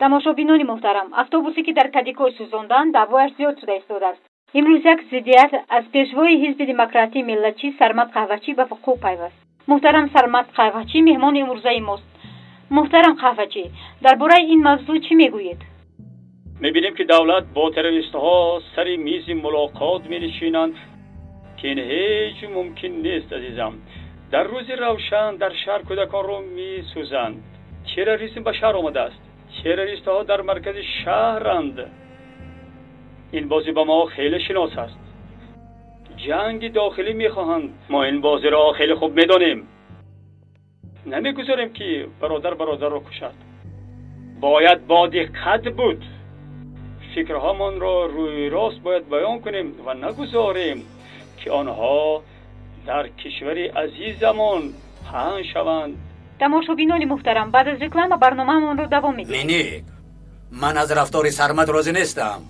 Тамошобинони муҳтарам, автобусе ки дар Кадикой сӯзонданд, даъвояш зиёд шуда истодааст. Имрӯз як зиддият аз пешвои ҳизби демократии миллатчӣ Сармад Қаҳвачӣ ба вуқӯъ пайваст. Муҳтарам Сармад Қаҳвачӣ меҳмони имрӯзаи мост. Муҳтарам Қаҳвачӣ, дар бораи ин мавзӯъ чӣ мегӯед? Мебинем, ки давлат бо террористҳо сари мизи мулоқот менишинанд, ки ин ҳеҷ мумкин нест, азизам. Дар рӯзи равшан дар шаҳр кӯдаконро месӯзанд. Терроризм ба шаҳр омадааст. Террористҳо дар маркази шаҳранд. Ин бозӣ ба мо хеле шинос аст. Ҷанги дохилӣ мехоҳанд. Мо ин бозиро хеле хуб медонем. Намегузорем, ки бародар бародарро кушад. Бояд бо диққат буд. Фикрҳомонро рӯи рост бояд баён кунем ва нагузорем, ки онҳо дар кишвари азизамон паҳн шаванд. Тамошобинони муҳтарам, баъд аз реклама барномаамонро давом медиҳем. Миник, ман аз рафтори Сармад розӣ нестам.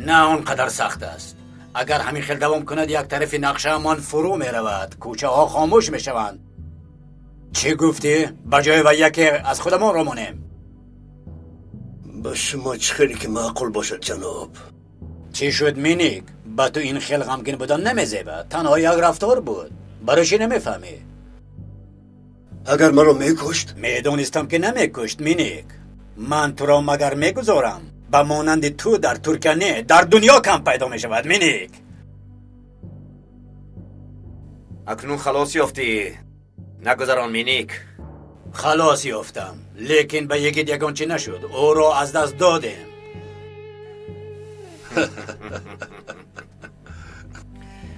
На он қадар сахт аст. Агар ҳамин хел давом кунад, як тарафи нақшаамон фурӯ меравад, кӯчаҳо хомӯш мешаванд. Чӣ гуфтӣ? Ба ҷои ва яке аз худамонро монем. Ба шумо чӣ хеле ки маъқул бошад, ҷаноб. Чӣ шуд, Миник? Ба ту ин хел ғамгин будан намезебад. Танҳо як рафтор буд. Барои чӣ намефаҳмӣ? Агар маро мекушт? Медонистам, ки намекушт, Миник. Ман туро магар мегузорам? Ба монанди ту дар Туркия не, дар дунё кам пайдо мешавад, Миник. Акнун халос ёфтӣ. Нагузарон, Миник. Халос ёфтам, лекин ба йигит ягон чӣ нашуд. Ӯро аз даст додем.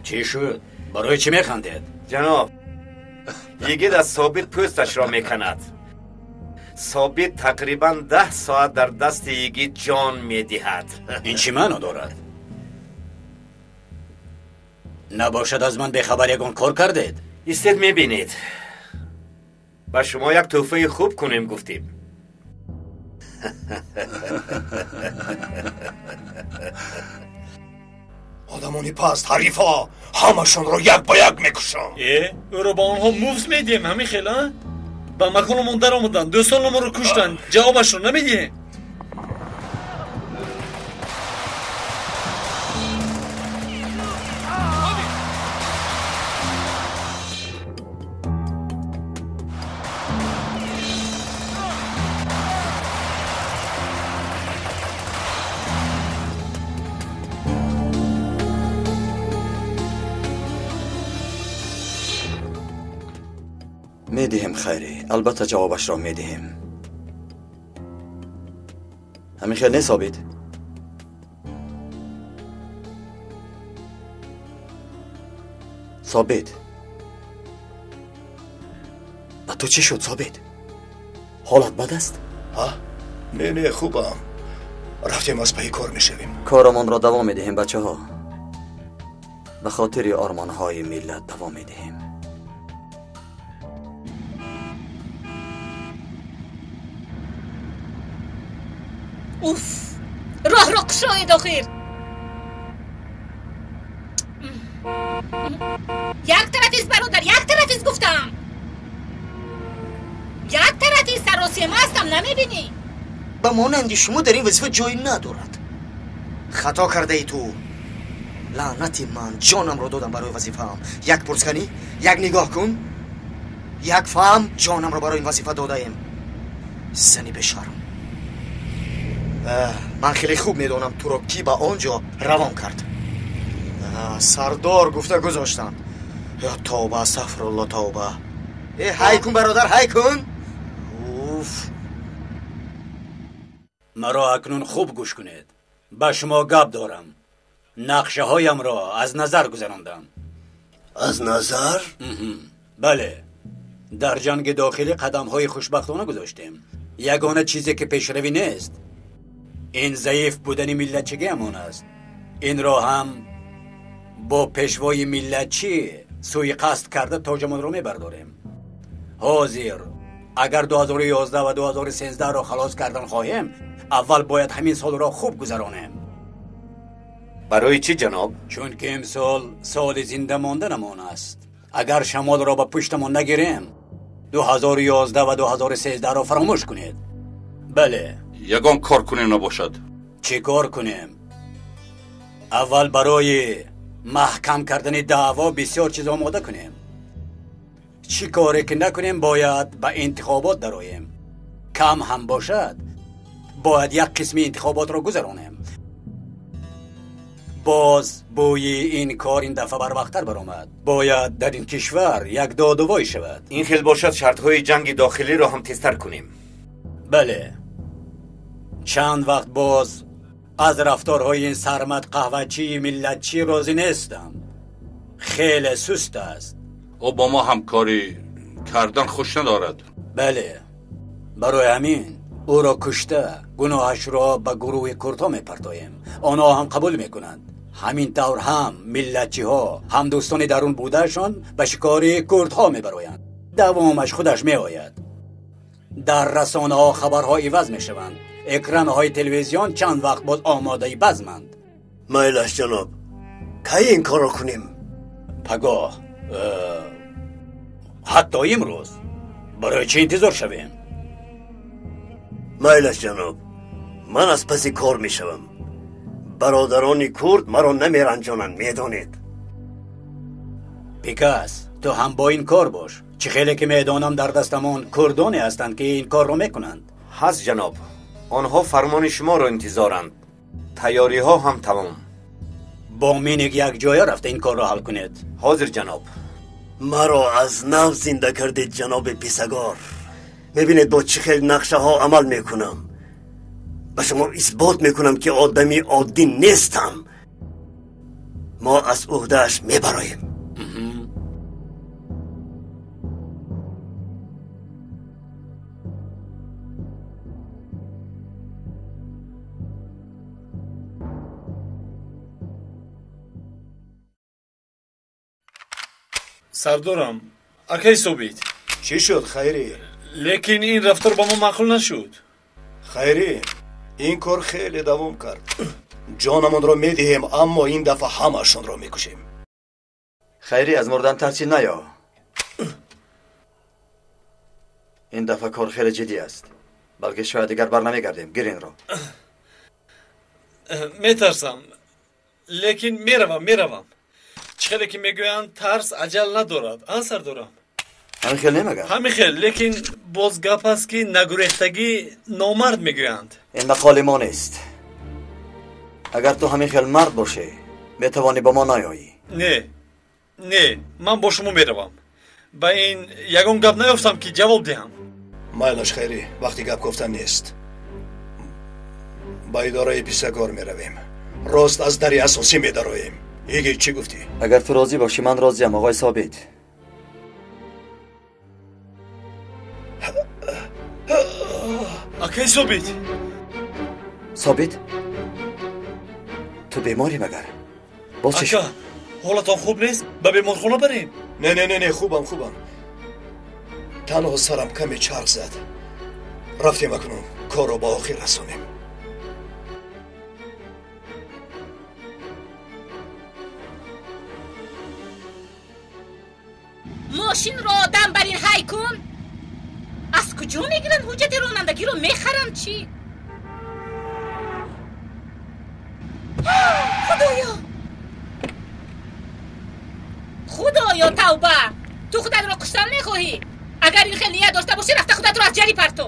Чӣ шуд? Барои чӣ механдед? Ҷаноб, йигит аз Собит пӯсташро меканад. Собит тақрибан 10 соат дар дасти йигит ҷон медиҳад. Ин чӣ маъно дорад? Набошад аз ман бехабар ягон кор кардед? Истед, мебинед. Ба шумо як тӯҳфаи хуб кунем гуфтем. Одамони паст, ҳарифҳо, ҳамашонро як ба як мекушам. Э, ӯро ба онҳо муфт медиҳем, ҳамин хел, а? Ба маконамон даромаданд, дӯстонамонро куштанд, ҷавобашро намедиҳем. Медиҳем, хайрӣ, албатта ҷавобашро медиҳем. Ҳамин хел не, Собит? Собит, ба ту чӣ шуд, Собит? Ҳолат бад аст? Не, не, хубам. Рафтем, аз пайи кор мешавем. Корамонро давом медиҳем, бачаҳо. Ба хотири ормонҳои миллат давом медиҳем. Уф, роҳро кушоед охир. Як тарафист, бародар, як тарафист гуфтам. Як тарафист, саросема ҳастам, намебинӣ? Ба монанди шумо дар ин вазифа ҷой надорад. Хато кардаи ту. Лаънати ман, ҷонамро додам барои вазифаам. Як пурсканӣ, як нигоҳ кун, як фаҳм, ҷонамро барои ин вазифа додаем. Зани бешарм. Ман хеле хуб медонам туро кӣ ба он ҷо равон кард. Сардор гуфта гузоштанд. Ё тавба, астағфирулло, тавба. Э, ҳай кун, бародар, ҳай кун. Уф. Маро акнун хуб гӯш кунед. Ба шумо гап дорам. Нақшаҳоямро аз назар гузарондам. Аз назар? Бале. Дар ҷанги дохилӣ қадамҳои хушбахтона гузоштем. Ягона чизе ки пешравӣ нест, ин заиф будани миллатчигиамон аст. Инро ҳам бо пешвои миллатчӣ суиқасд карда тоҷамонро мебардорем. Ҳозир агар 2011 ва 2013-ро халос кардан хоҳем, аввал бояд ҳамин солро хуб гузаронем. Барои чӣ, ҷаноб? Чунки имсол соли зинда монданамон аст. Агар шамолро ба пуштамон нагирем, 2011 ва 2013-ро фаромӯш кунед. Бале. Ягон кор кунем набошад. Чӣ кор кунем? Аввал барои маҳкам кардани даъво бисёр чиз омода кунем. Чӣ коре ки накунем, бояд ба интихобот дароем. Кам ҳам бошад, бояд як қисми интихоботро гузаронем. Боз бӯи ин кор ин дафъа барвақттар баромад. Бояд дар ин кишвар як додувой шавад. Ин хел бошад, шартҳои ҷанги дохилиро ҳам тезтар кунем. Бале. Чанд вақт боз аз рафторҳои ин сармад қаҳвачии миллатчӣ розӣ нестам. Хеле суст аст. Ӯ бо мо ҳамкорӣ кардан хуш надорад. Бале, барои ҳамин ӯро кушта гуноҳашро ба гурӯҳи курдҳо мепартоем. Онҳо ҳам қабул мекунанд. Ҳамин тавр ҳам миллатчиҳо, ҳам дӯстони дарун будаашон ба шикори курдҳо мебароянд. Давомаш худаш меояд. Дар расонаҳо хабарҳо иваз мешаванд. Экранҳои телевизион чанд вақт боз омодаи базманд. Майлаш, ҷаноб, кай ин корро кунем? Пагоҳ, ҳатто имрӯз. Барои чӣ интизор шавем? Майлаш, ҷаноб, ман аз паси кор мешавам. Бародарони курд маро намеранҷонанд, медонед. Пикас, ту ҳам бо ин кор бош. Чӣ хеле ки медонам, дар дастамон курдоне ҳастанд, ки ин корро мекунанд. Ҳаст, ҷаноб. Онҳо фармони шуморо интизоранд. Тайёриҳо ҳам тамом. Бо миник якҷоя рафта ин корро ҳал кунед. Ҳозир, ҷаноб. Маро аз нав зинда кардед, ҷаноби писагор. Мебинед, бо чӣ хел нақшаҳо амал мекунам. Ба шумо исбот мекунам, ки одами оддӣ нестам. Мо аз уҳдааш мебароем. Сардорам, акай Собит. Чӣ шуд, Хайрӣ? Лекин ин рафтор ба мо маъқул нашуд. Хайрӣ, ин кор хеле давом кард. Ҷонамонро медиҳем, аммо ин дафъа ҳамаашонро мекушем. Хайрӣ, аз мурдан тарсӣ наё. Ин дафъа кор хеле ҷиддӣ аст. Балки шояд дигар бар намегардем. Гир инро. Метарсам, лекин меравам. Чӣ хеле ки мегӯянд, тарс аҷал надорад. А, сардорам? Ҳамин хел немагар? Ҳамин хел, лекин боз гап аст, ки нагурехтагӣ номард мегӯянд. Ин мақоли мо нест. Агар ту ҳамин хел мард бошӣ, метавонӣ ба мо наёӣ. Не, не, ман бо шумо меравам. Ба ин ягон гап наёфтам, ки ҷавоб диҳам. Майлаш, Хайрӣ, вақти гап гуфтан нест. Ба идораи писагор меравем. Рост аз дари асосӣ медароем. Игит, чӣ гуфтӣ? Агар ту розӣ бошӣ, ман розиям, оғои Собит. Акай Собит. Собит, ту беморӣ магар? Боз чӣ Ака, ҳолатон хуб нест? Ба беморхона барем. Не, не, не, не, хубам, хубам. Танҳо сарам каме чарх зад. Рафтем акнун корро ба охир расонем. Мошинро одам бар ин ҳай кун. Аз куҷо мегиранд ҳуҷҷати ронандагиро? Мехаранд чӣ? Худоё, худоё, тавба! Ту худатро куштан мехоҳӣ? Агар ин хел ният дошта бошӣ, рафта худатро аз ҷарӣ парто.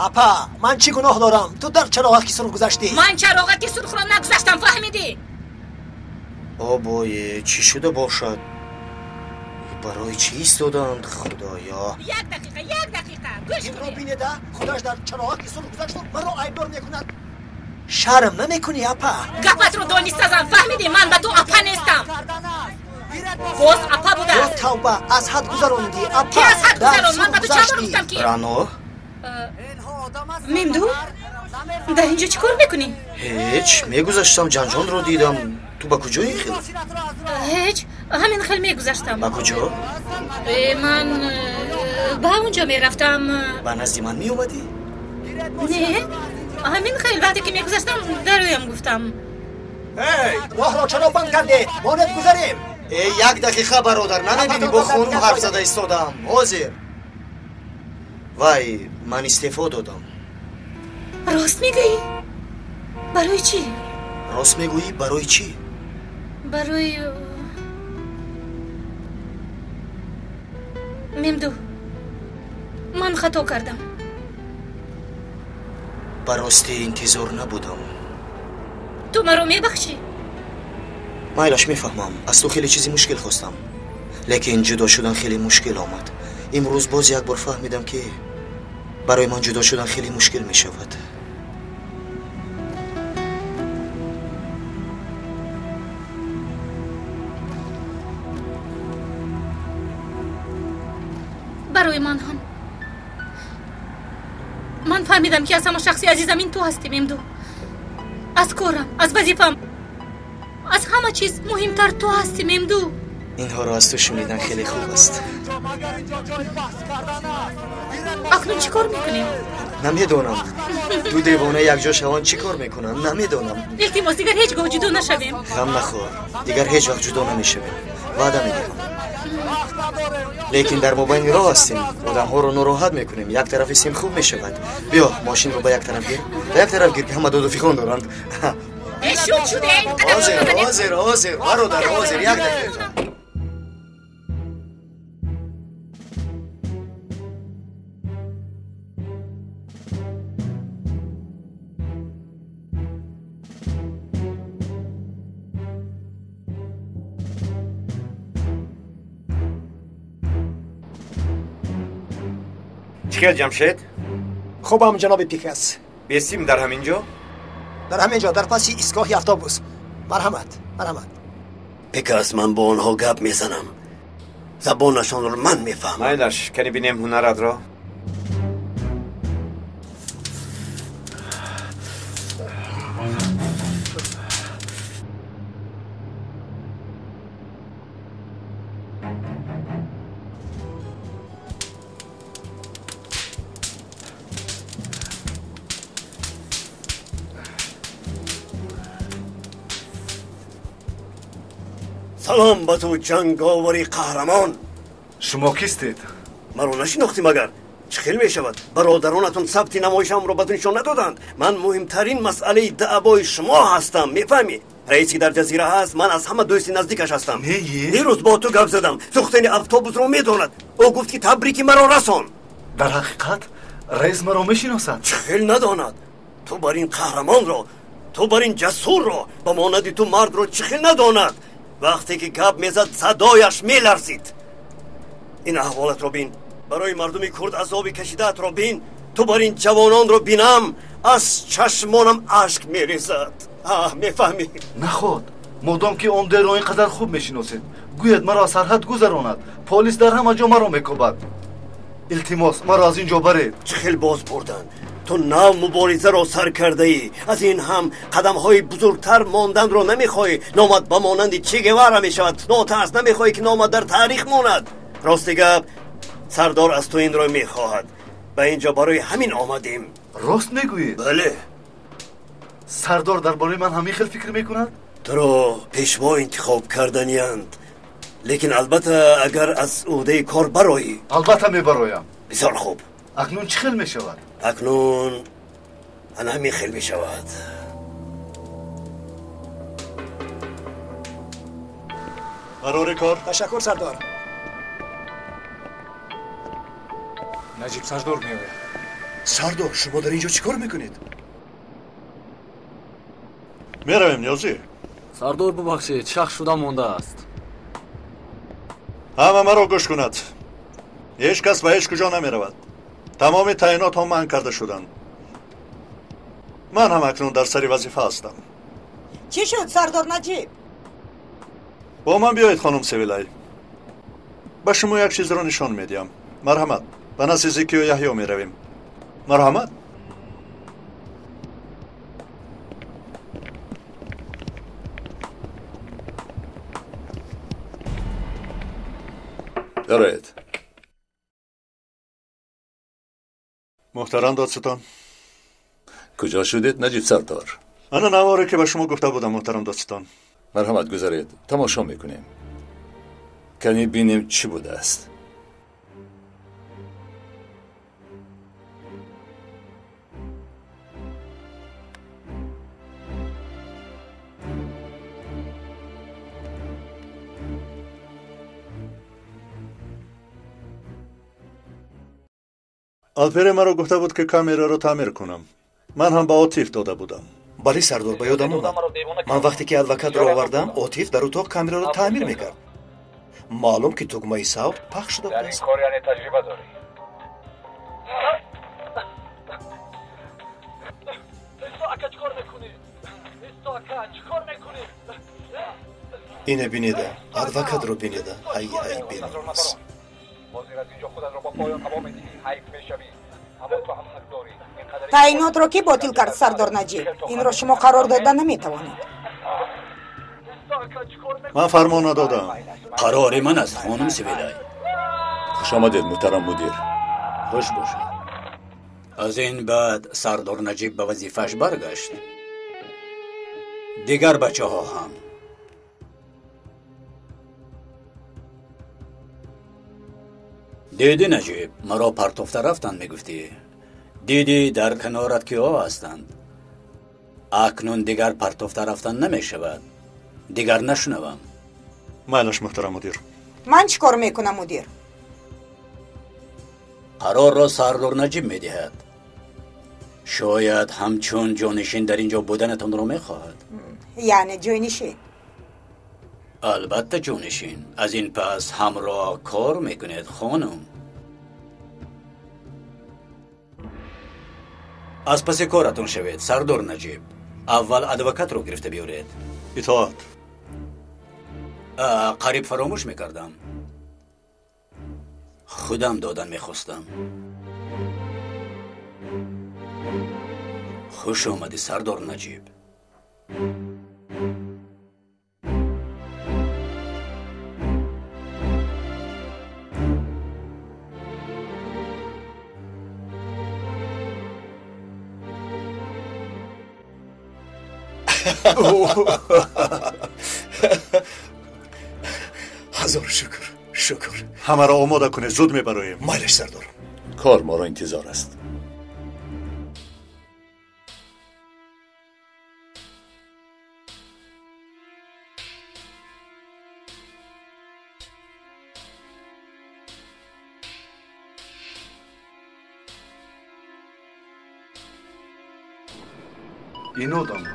Апа, ман чӣ гуноҳ дорам? Ту дар чароғаки сурх гузаштӣ. Ман чароғаки сурхро нагузаштам, фаҳмидӣ? Обое, чӣ шуда бошад? Барои чӣ истоданд, худоё? Як дақиқа, як дақиқа, гӯш Инро бинеда, худаш дар чароғаки сурх гузашту маро айбдор мекунад. Шарм намекунӣ, апа? Гапатро дониста зан, фаҳмидӣ? Ман ба ту апа нестам. Боз апа будааст. Ё тавба, аз ҳад гузарондӣ, апа. Ки аз ҳад гузарон? Ман ба ту чанд бор гуфтам ки Рано? Мемду, дар инҷо чӣ кор мекунӣ? Ҳеҷ, мегузаштам, ҷанҷонро дидам. Ту ба куҷо ин хел? Ҳеҷ, ҳамин хел мегузаштам. Ба куҷо? Ман ба онҷо мерафтам. Ба назди ман меомадӣ? Не, ҳамин хел вақте ки мегузаштам, дароям гуфтам. Эй, роҳро чаро банд кардед? Монед гузарем. Э, як дақиқа, бародар, намебинӣ бо хонум ҳарф зада истодаам. Ҳозир. Вай, ман истеъфо додам. Рост мегӯӣ? Барои чӣ? Рост мегӯӣ, барои чӣ? Барои Мемду, ман хато кардам. Ба ростӣ интизор набудам. Ту маро мебахшӣ? Майлаш, мефаҳмам, аз ту хеле чизи мушкил хостам, лекин ҷудо шудан хеле мушкил омад. Имрӯз боз як бор фаҳмидам, ки барои ман ҷудо шудан хеле мушкил мешавад. Барои ман ҳам. Ман фаҳмидам, ки аз ҳама шахси азизам ин ту ҳастӣ, Мемду. Аз корам, аз вазифаам, аз ҳама чиз муҳимтар ту ҳастӣ, Мемду. Инҳоро аз ту шунидан хеле хуб аст. Акнун чӣ кор мекунем? Намедонам. Ду девона якҷо шаванд, чӣ кор мекунанд, намедонам. Илтимос, дигар ҳеҷ гоҳ ҷудо нашавем. Ғам нахӯр, дигар ҳеҷ вақт ҷудо намешавем, ваъда медиҳам. Лекин дар мобайни роҳ ҳастем, одамҳоро нороҳат мекунем. Як тарафи сим хуб мешавад. Биё, мошинро ба як тараф гир, ба як тараф гир, ки ҳама доду фиғон доранд. Шуд, шуде. Ҳозир, ҳозир, ҳозир, бародар, ҳозир, як дақиқа. Чӣ хел, Ҷамшед? Хубам, ҷаноби Пикас. Бесим дар ҳамин ҷо? Дар ҳамин ҷо, дар паси истгоҳи автобус. Марҳамат, марҳамат. Пикас, ман бо онҳо гап мезанам. Забонашонро ман мефаҳмам. Майлаш, кани бинем ҳунаратро. Салом ба ту, ҷанговари қаҳрамон. Шумо кистед? Маро нашинохтӣ магар? Чӣ хел мешавад? Бародаронатон сабти намоишамро ба ту нишон надоданд. Ман муҳимтарин масъалаи даъвои шумо ҳастам, мефаҳмӣ? Раисе ки дар ҷазира ҳаст, ман аз ҳама дӯсти наздикаш ҳастам. Дирӯз бо ту гап задам. Сӯхтани автобусро медонад. Ӯ гуфт, ки табрики маро расон. Дар ҳақиқат раис маро мешиносад? Чӣ хел надонад? Ту бар ин қаҳрамонро, ту бар ин ҷасурро, ба монанди ту мардро чӣ хел надонад? Вақте ки гап мезад, садояш меларзид. Ин аҳволатро бин, барои мардуми курд азоби кашидаатро бин. Ту бар ин ҷавононро бинам, аз чашмонам ашк мерезад. Мефаҳмӣ? Наход, модом ки он дерро ин қадар хуб мешиносед, гӯяд маро аз сарҳад гузаронад. Полис дар ҳама ҷо маро мекӯбад. Илтимос, маро аз ин ҷо баред. Чӣ хел боз бурданд? Ту нав муборизаро сар кардаӣ. Аз ин ҳам қадамҳои бузургтар монданро намехоҳӣ. Номат ба монанди Че Гевара мешавад. Нотарс, намехоҳӣ ки номат дар таърих монад. Рости гап, сардор аз ту инро мехоҳад. Ба инҷо барои ҳамин омадем. Рост мегӯед? Бале. Сардор дар бораи ман ҳамин хел фикр мекунад? Туро пешво интихоб карданиянд. Лекин албатта агар аз ӯҳдаи кор бароӣ. Албатта мебароям. Бисёр хуб. Акнун чӣ хел мешавад? Акнун ана ҳамин хел мешавад. Барори кор. Ташаккур, сардор. Наҷиб сардор меояд. Сардор, шумо дар инҷо чӣ кор мекунед? Меравем, Ниёзӣ. Сардор, бубахшед, шах шуда мондааст. Ҳама маро гӯш кунад. Ҳеҷ кас ба ҳеҷ куҷо намеравад. Тамоми таъинотҳо манъ карда шуданд. Ман ҳам акнун дар сари вазифа ҳастам. Чӣ шуд, сардор Наҷиб? Бо ман биёед, хонум Севилай. Ба шумо як чизро нишон медиҳам. Марҳамат, ба назди Зикиё Яҳё меравем. Марҳамат. Дароед. Муҳтарам додситон. Куҷо шудед, Наҷиб сардор? Ана наворе ки ба шумо гуфта будам, муҳтарам додситон. Марҳамат, гузаред, тамошо мекунем. Каме бинем чӣ будааст. Алпере маро гуфта буд, ки камераро таъмир кунам. Ман ҳам ба Отиф дода будам. Бале, сардор, ба ёдам омад. Ман вақте ки адвокатро овардам, Отиф дар утоқ камераро таъмир мекард. Маълум ки тугмаи савт пахш шуда Дар ин будааст. кор яъне таҷриба дорӣ. Ина бинеда, адвокатро бинеда. Ай, ай, беномус. Ҳозир аз инҷо худатро ба поён ҳаво медиҳӣ, ҳайф мешавӣ. Аммо ту ҳам ҳақ дорӣ. Ин қадаре Таъинотро кӣ ботил кард, сардор Наҷиб? Инро шумо қарор дода наметавонед. Ман фармон надодам. Қарори ман аст, хонум Севилай. Хуш омадед, муҳтарам мудир. Хуш бошед. Аз ин баъд сардор Наҷиб ба вазифааш баргашт. Дигар бачаҳо ҳам. Дидӣ, Наҷиб, маро партофта рафтанд мегуфтӣ. Дидӣ, дар канорат киҳо ҳастанд. Акнун дигар партофта рафтан намешавад. Дигар нашунавам. Майлаш, муҳтарам мудир. Ман чӣ кор мекунам, мудир? Қарорро сардор Наҷиб медиҳад. Шояд ҳамчун ҷонишин дар ин ҷо буданатонро мехоҳад. Яъне ҷойнишин? Албатта, ҷонишин. Аз ин пас ҳамроҳ кор мекунед, хонум. Аз паси коратон шавед, сардор Наҷиб. Аввал адвокатро гирифта биёред. Итоат. Қариб фаромӯш мекардам. Худам додан мехостам. Хуш омадӣ, сардор Наҷиб. Ҳазор шукр, шукр. Ҳамаро омода кунед, зуд мебароем. Майлаш, сардор. Кор моро интизор аст. Ин одамро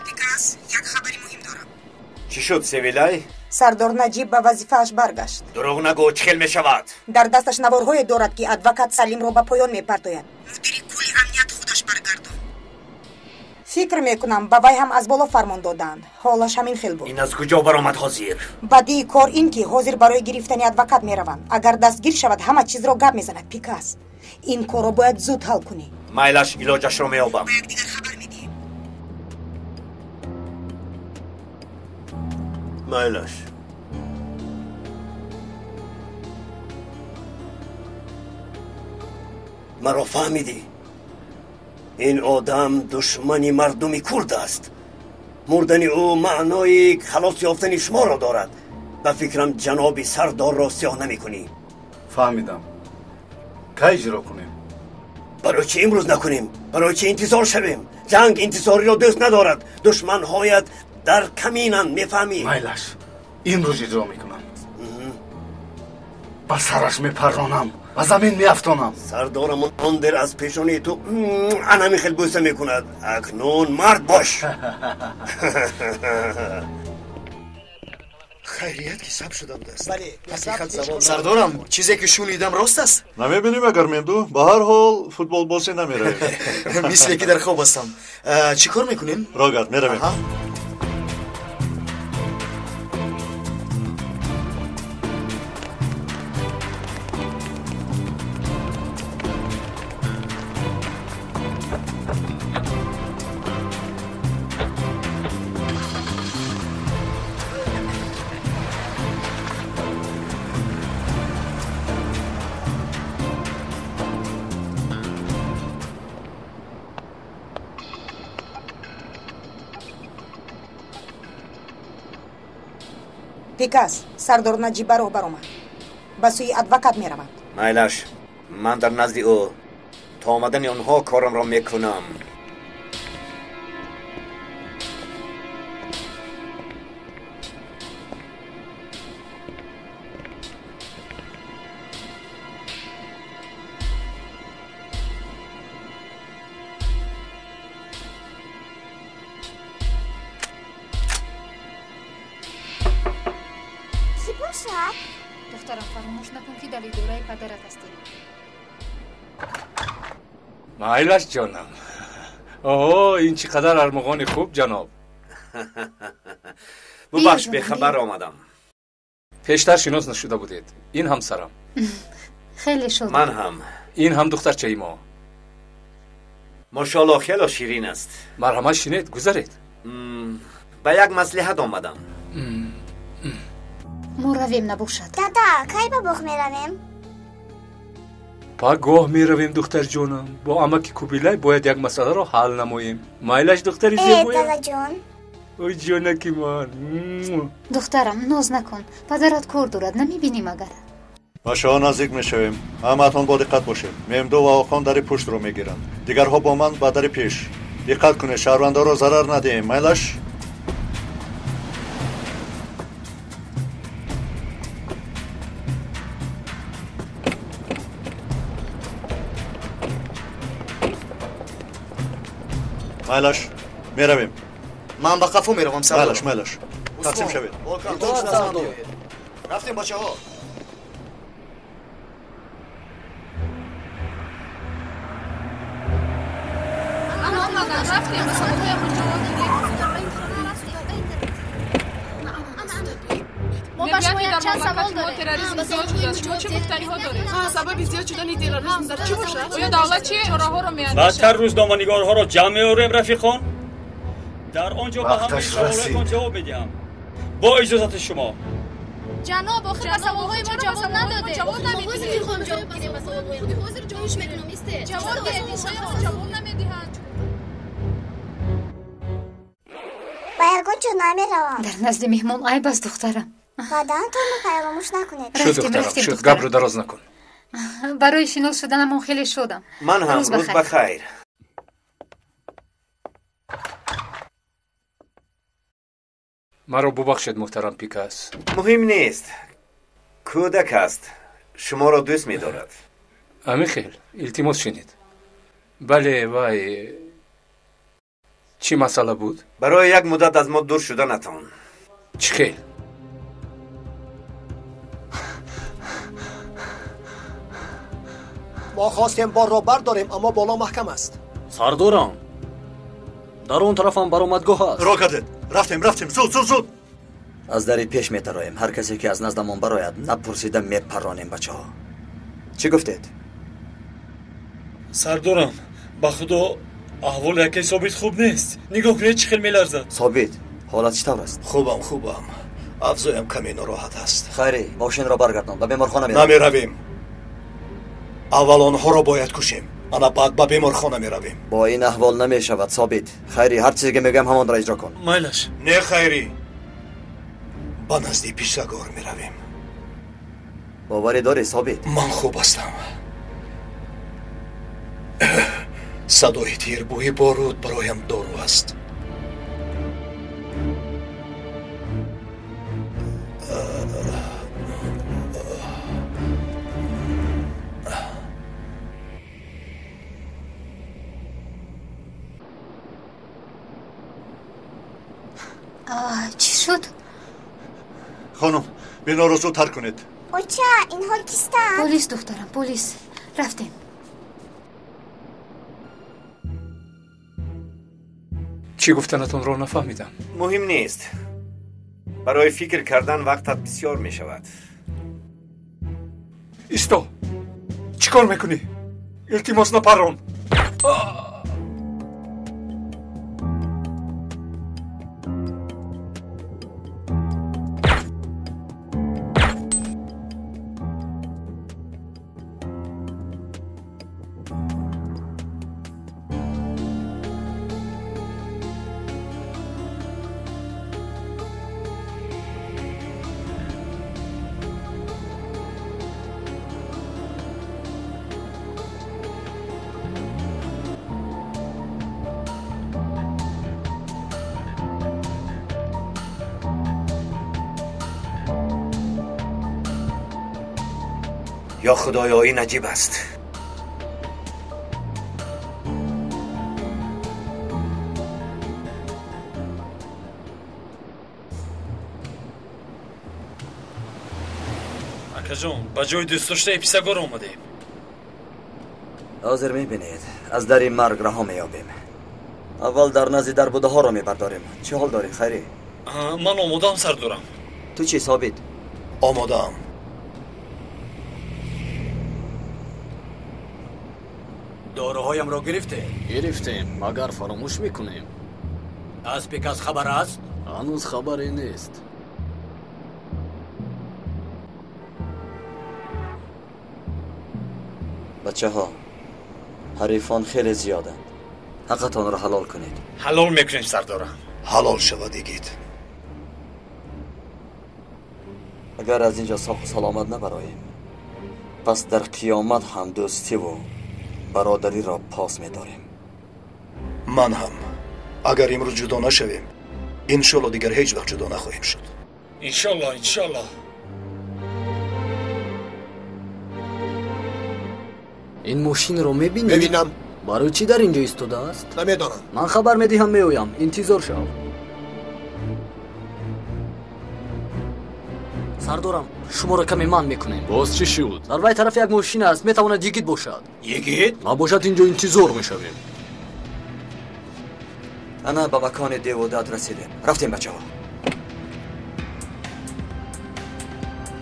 Дикас, як хабари муҳим дорам. Чӣ шуд, Севилай? Сардор Наҷиб ба вазифааш баргашт. Дурӯғ нагӯ, чӣ хел мешавад? Дар дасташ наворҳое дорад, ки адвокат Салимро ба поён мепартояд. Мудири кулли амният худаш баргардон. Фикр мекунам ба вай ҳам аз боло фармон доданд. Ҳолаш ҳамин хел буд. Ин аз куҷо баромад ҳозир? Бадии кор ин ки ҳозир барои гирифтани адвокат мераванд. Агар дастгир шавад, ҳама чизро гап мезанад. Пикас, ин корро бояд зуд ҳал кунӣ. Майлаш, илоҷашро меёбам. Ба якдигар хабар медиҳем. Майлаш. Маро фаҳмидӣ? Ин одам душмани мардуми курд аст. Мурдани ӯ маънои халос ёфтани шуморо дорад. Ба фикрам ҷаноби сардорро сиёҳ намекунӣ. Фаҳмидам. Кай иҷро кунем? Барои чӣ имрӯз накунем? Барои чӣ интизор шавем? Ҷанг интизориро дӯст надорад. Душманҳоят дар каминанд, мефаҳмӣ? Майлаш, имрӯз иҷро мекунам. Ба сараш мепарронам, ба замин меафтонам. Сардорам он дер аз пешонии ту анами хел бӯса мекунад. Акнун мард бош. Хайрият ки саб шуда будааст. Бале, сардорам, чизе ки шунидам рост аст? Намебинем агар Мемду. Ба ҳар ҳол футболбозӣ намеравем. Мисле ки дар хоб ҳастам. Чӣ кор мекунем? Рогард, меравем. Пикас, сардор Наҷиб ба роҳ баромад. Ба сӯи адвокат мераванд. Майлаш, ман дар назди ӯ то омадани онҳо корамро мекунам. Духтарам, фаромӯш накун ки дар идораи падарат ҳастӣ. Майлаш ҷонам. Оҳо, ин чӣ қадар армуғони хуб, ҷаноб. Бубахш, бехабар омадам. Пештар шинос нашуда будед. Ин ҳамсарам. Хеле шодам. Ман ҳам. Ин ҳам духтарчаи мо. Мошоалло, хело ширин аст. Марҳамат, шинед, гузаред. Ба як маслиҳат омадам. Мо равем набошад. Дада, кай ба боғ меравем? Пагоҳ меравем, духтарҷонам. Бо амаки Кубилай бояд як масъаларо ҳал намоем. Майлаш, духтари зебоя? Дадаҷон. Ой, ҷонаки ман. Духтарам, ноз накун. Падарат кор дорад, намебинӣ магар? Ба шоҳ наздик мешавем. Ҳамаатон бо диққат бошед. Мемду ва Охон дари пуштро мегиранд. Дигарҳо бо ман ба дари пеш. Диққат кунед, шаҳрвандоро зарар надиҳем. Майлаш? Майлаш, меравем. Ман ба қафо меравам, сардор. Майлаш, майлаш. Тақсим шавед. Рафтем, бачаҳо. Мо ба шумо якчанд савол дорем. Терроризм зиёд шудааст. Шумо чӣ гуфтаниҳо доред? Сабаби зиёд шудани терроризм дар чӣ бошад? Оё давлат чӣ чораҳоро меандешад? Баъдтар рӯзноманигорҳоро ҷамъ меорем, рафиқон. Дар он ҷо ба ҳамаи саволҳоятон ҷавоб медиҳам. Бо иҷозати шумо. Ҷаноб, охир ба саволҳои мо ҷавоб надодед. Ҷавоб намедиҳед. Ҷавоб диҳед, ҷавоб намедиҳанд. Ба ягон ҷо намеравам. Дар назди меҳмон айб аст, духтарам. Ваъдаатонро фаромӯш накунед. Шуд, духтарам, шуд. Гапро дароз накун. Барои шинос шуданамон хеле шодам. Ман ҳам. Рӯз ба хайр. Маро бубахшед, муҳтарам Пикас. Муҳим нест. Кӯдак аст. Шуморо дӯст медорад. Амихел, илтимос шинед. Бале, вай, чӣ масъала буд? Барои як муддат аз мо дур шуданатон. Чӣ хел? Мо хостем борро бардорем, аммо боло маҳкам аст. Сардорам, Дар он тараф ҳам баромадгоҳ аст. Роҳ кардед. Рафтем, рафтем, зуд, зуд, зуд. Аз дари пеш метароем. Ҳар касе ки аз наздамон барояд, напурсида мепаронем бачаҳо. Чӣ гуфтед? Сардорам, ба худо аҳволи акаи Собит хуб нест. Нигоҳ кунед, чӣ хел меларзад. Собит, ҳолат чӣ тавр аст? Хубам, хубам. Авзоям каме нороҳат аст. Хайри, мошинро баргардон, ба беморхона меравем. Намеравем. Аввал онҳоро бояд кушем, ана баъд ба беморхона меравем. Бо ин аҳвол намешавад, Собит. Хайри, ҳар чизе ки мегӯям ҳамонро иҷро кун. Майлаш. Не, Хайри, ба назди Писагор меравем. Боварӣ дорӣ, Собит? Ман хуб ҳастам. Садои тир, бӯи боруд бароям дору аст. Чӣ шуд? Хонум, биноро зуд тарк кунед. Оча, инҳо кистанд? Полис, духтарам, полис. Рафтем. Чӣ гуфтанатонро нафаҳмидам. Муҳим нест. Барои фикр кардан вақтат бисёр мешавад. Исто! Чӣ кор мекунӣ? Илтимос, напарон! یا خدایا، این عجیب است. Акаҷон, ба ҷои дӯстдоштаи Писагор омадем. Ҳозир мебинед, аз дари марг раҳо меёбем. Аввал дар назди дар будаҳоро мебардорем. Чӣ ҳол дорӣ, Хайрӣ? Ман омодаам, сардорам. Ту чӣ, Собит? Омодаам. Доруҳоямро гирифтед? Гирифтем, магар фаромӯш мекунем. Аз Пикас хабар аст? Ҳанӯз хабаре нест. Бачаҳо, ҳарифон хеле зиёданд. Ҳаққатонро ҳалол кунед. Ҳалол мекунем, сардорам. Ҳалол шавад, игит. Агар аз инҷо соҳу саломат набароем, пас дар қиёмат ҳам дӯстиву бародариро пос медорем. Ман ҳам. Агар имрӯз ҷудо нашавем, иншолло дигар ҳеҷ вақт ҷудо нахоҳем шуд. Иншолло, иншолло. Ин мошинро мебинӣ? Мебинам. Барои чӣ дар инҷо истодааст? Намедонам. Ман хабар медиҳам, меоям. Интизор шав. Сардорам, шуморо каме манъ мекунем. Боз чӣ шуд? Дар вай тараф як мошин аст, метавонад йигит бошад. Йигит? Набошад, инҷо интизор мешавем. Ана ба макони девудат расидем. Рафтем, бачаҳо.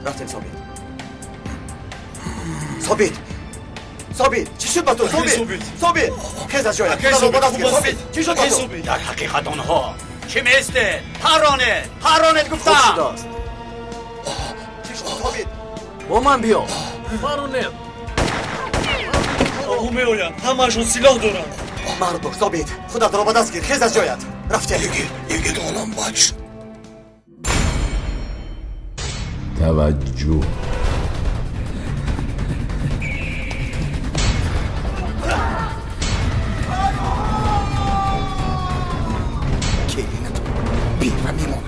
Рафтем, Собит. Собит! Собит! Чӣ шуд ба ту? Собит! Собит! Хез аз ҷоят! Собит! Чӣ шуд ба ту? Дар ҳақиқат онҳо чӣ меистед? Парронед! Парронед гуфтам! Хуб шудааст. Чӣ шуд, Собит? Бо ман биё. Парронед! Онҳо меоянд. Ҳамаашон силоҳ доранд. Мард бош, Собит! Худатро ба даст гир. Хез аз ҷоят. Рафтем. Йигит, олам бад шуд. Таваҷҷӯҳ.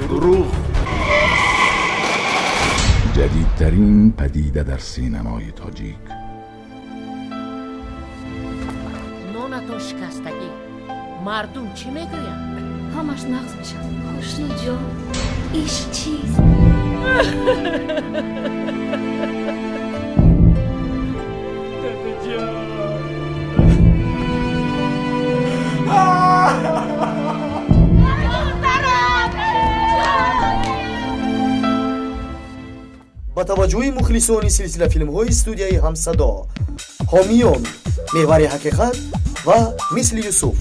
دروغ. جدیدترین پدیده در سینمای تاجیک. نونتون شکستگی. مردم چی میگویند؟ همش نقص میشد. خوشنو جان، عشق چیز. دادا جان. Таваҷҷӯҳи мухлисони силсила филмҳои студияи Ҳамсадо, ҳомиён Меҳвари ҳақиқат ва Мисли Юсуф,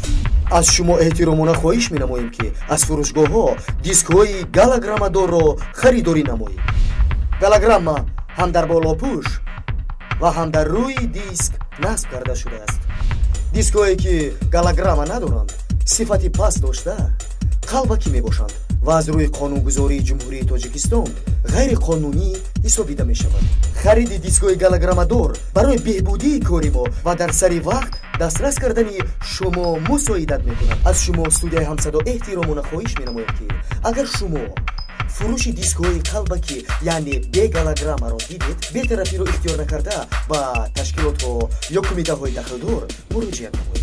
аз шумо эҳтиромона хоҳиш менамоем, ки аз фурӯшгоҳҳо дискҳои галограммадорро харидорӣ намоед. Галограмма ҳам дар болопӯш ва ҳам дар рӯи диск насб карда шудааст. Дискҳое ки галограмма надоранд, сифати паст дошта, қалбакӣ мебошанд ва аз рӯи қонунгузории Ҷумҳурии Тоҷикистон ғайриқонунӣ ҳисобида мешаванд. Хариди дискҳои галограммадор барои беҳбудии кори мо ва дар сари вақт дастрас кардани шумо мусоидат мекунад. Аз шумо студияи Ҳамсадо эҳтиромона хоҳиш менамояд, ки агар шумо фурӯши дискҳои қалбакӣ, яъне бегалограммаро дидед, бетарафиро ихтиёр накарда, ба ташкилотҳо ё кумитаҳои дахлдор муроҷиат намоед.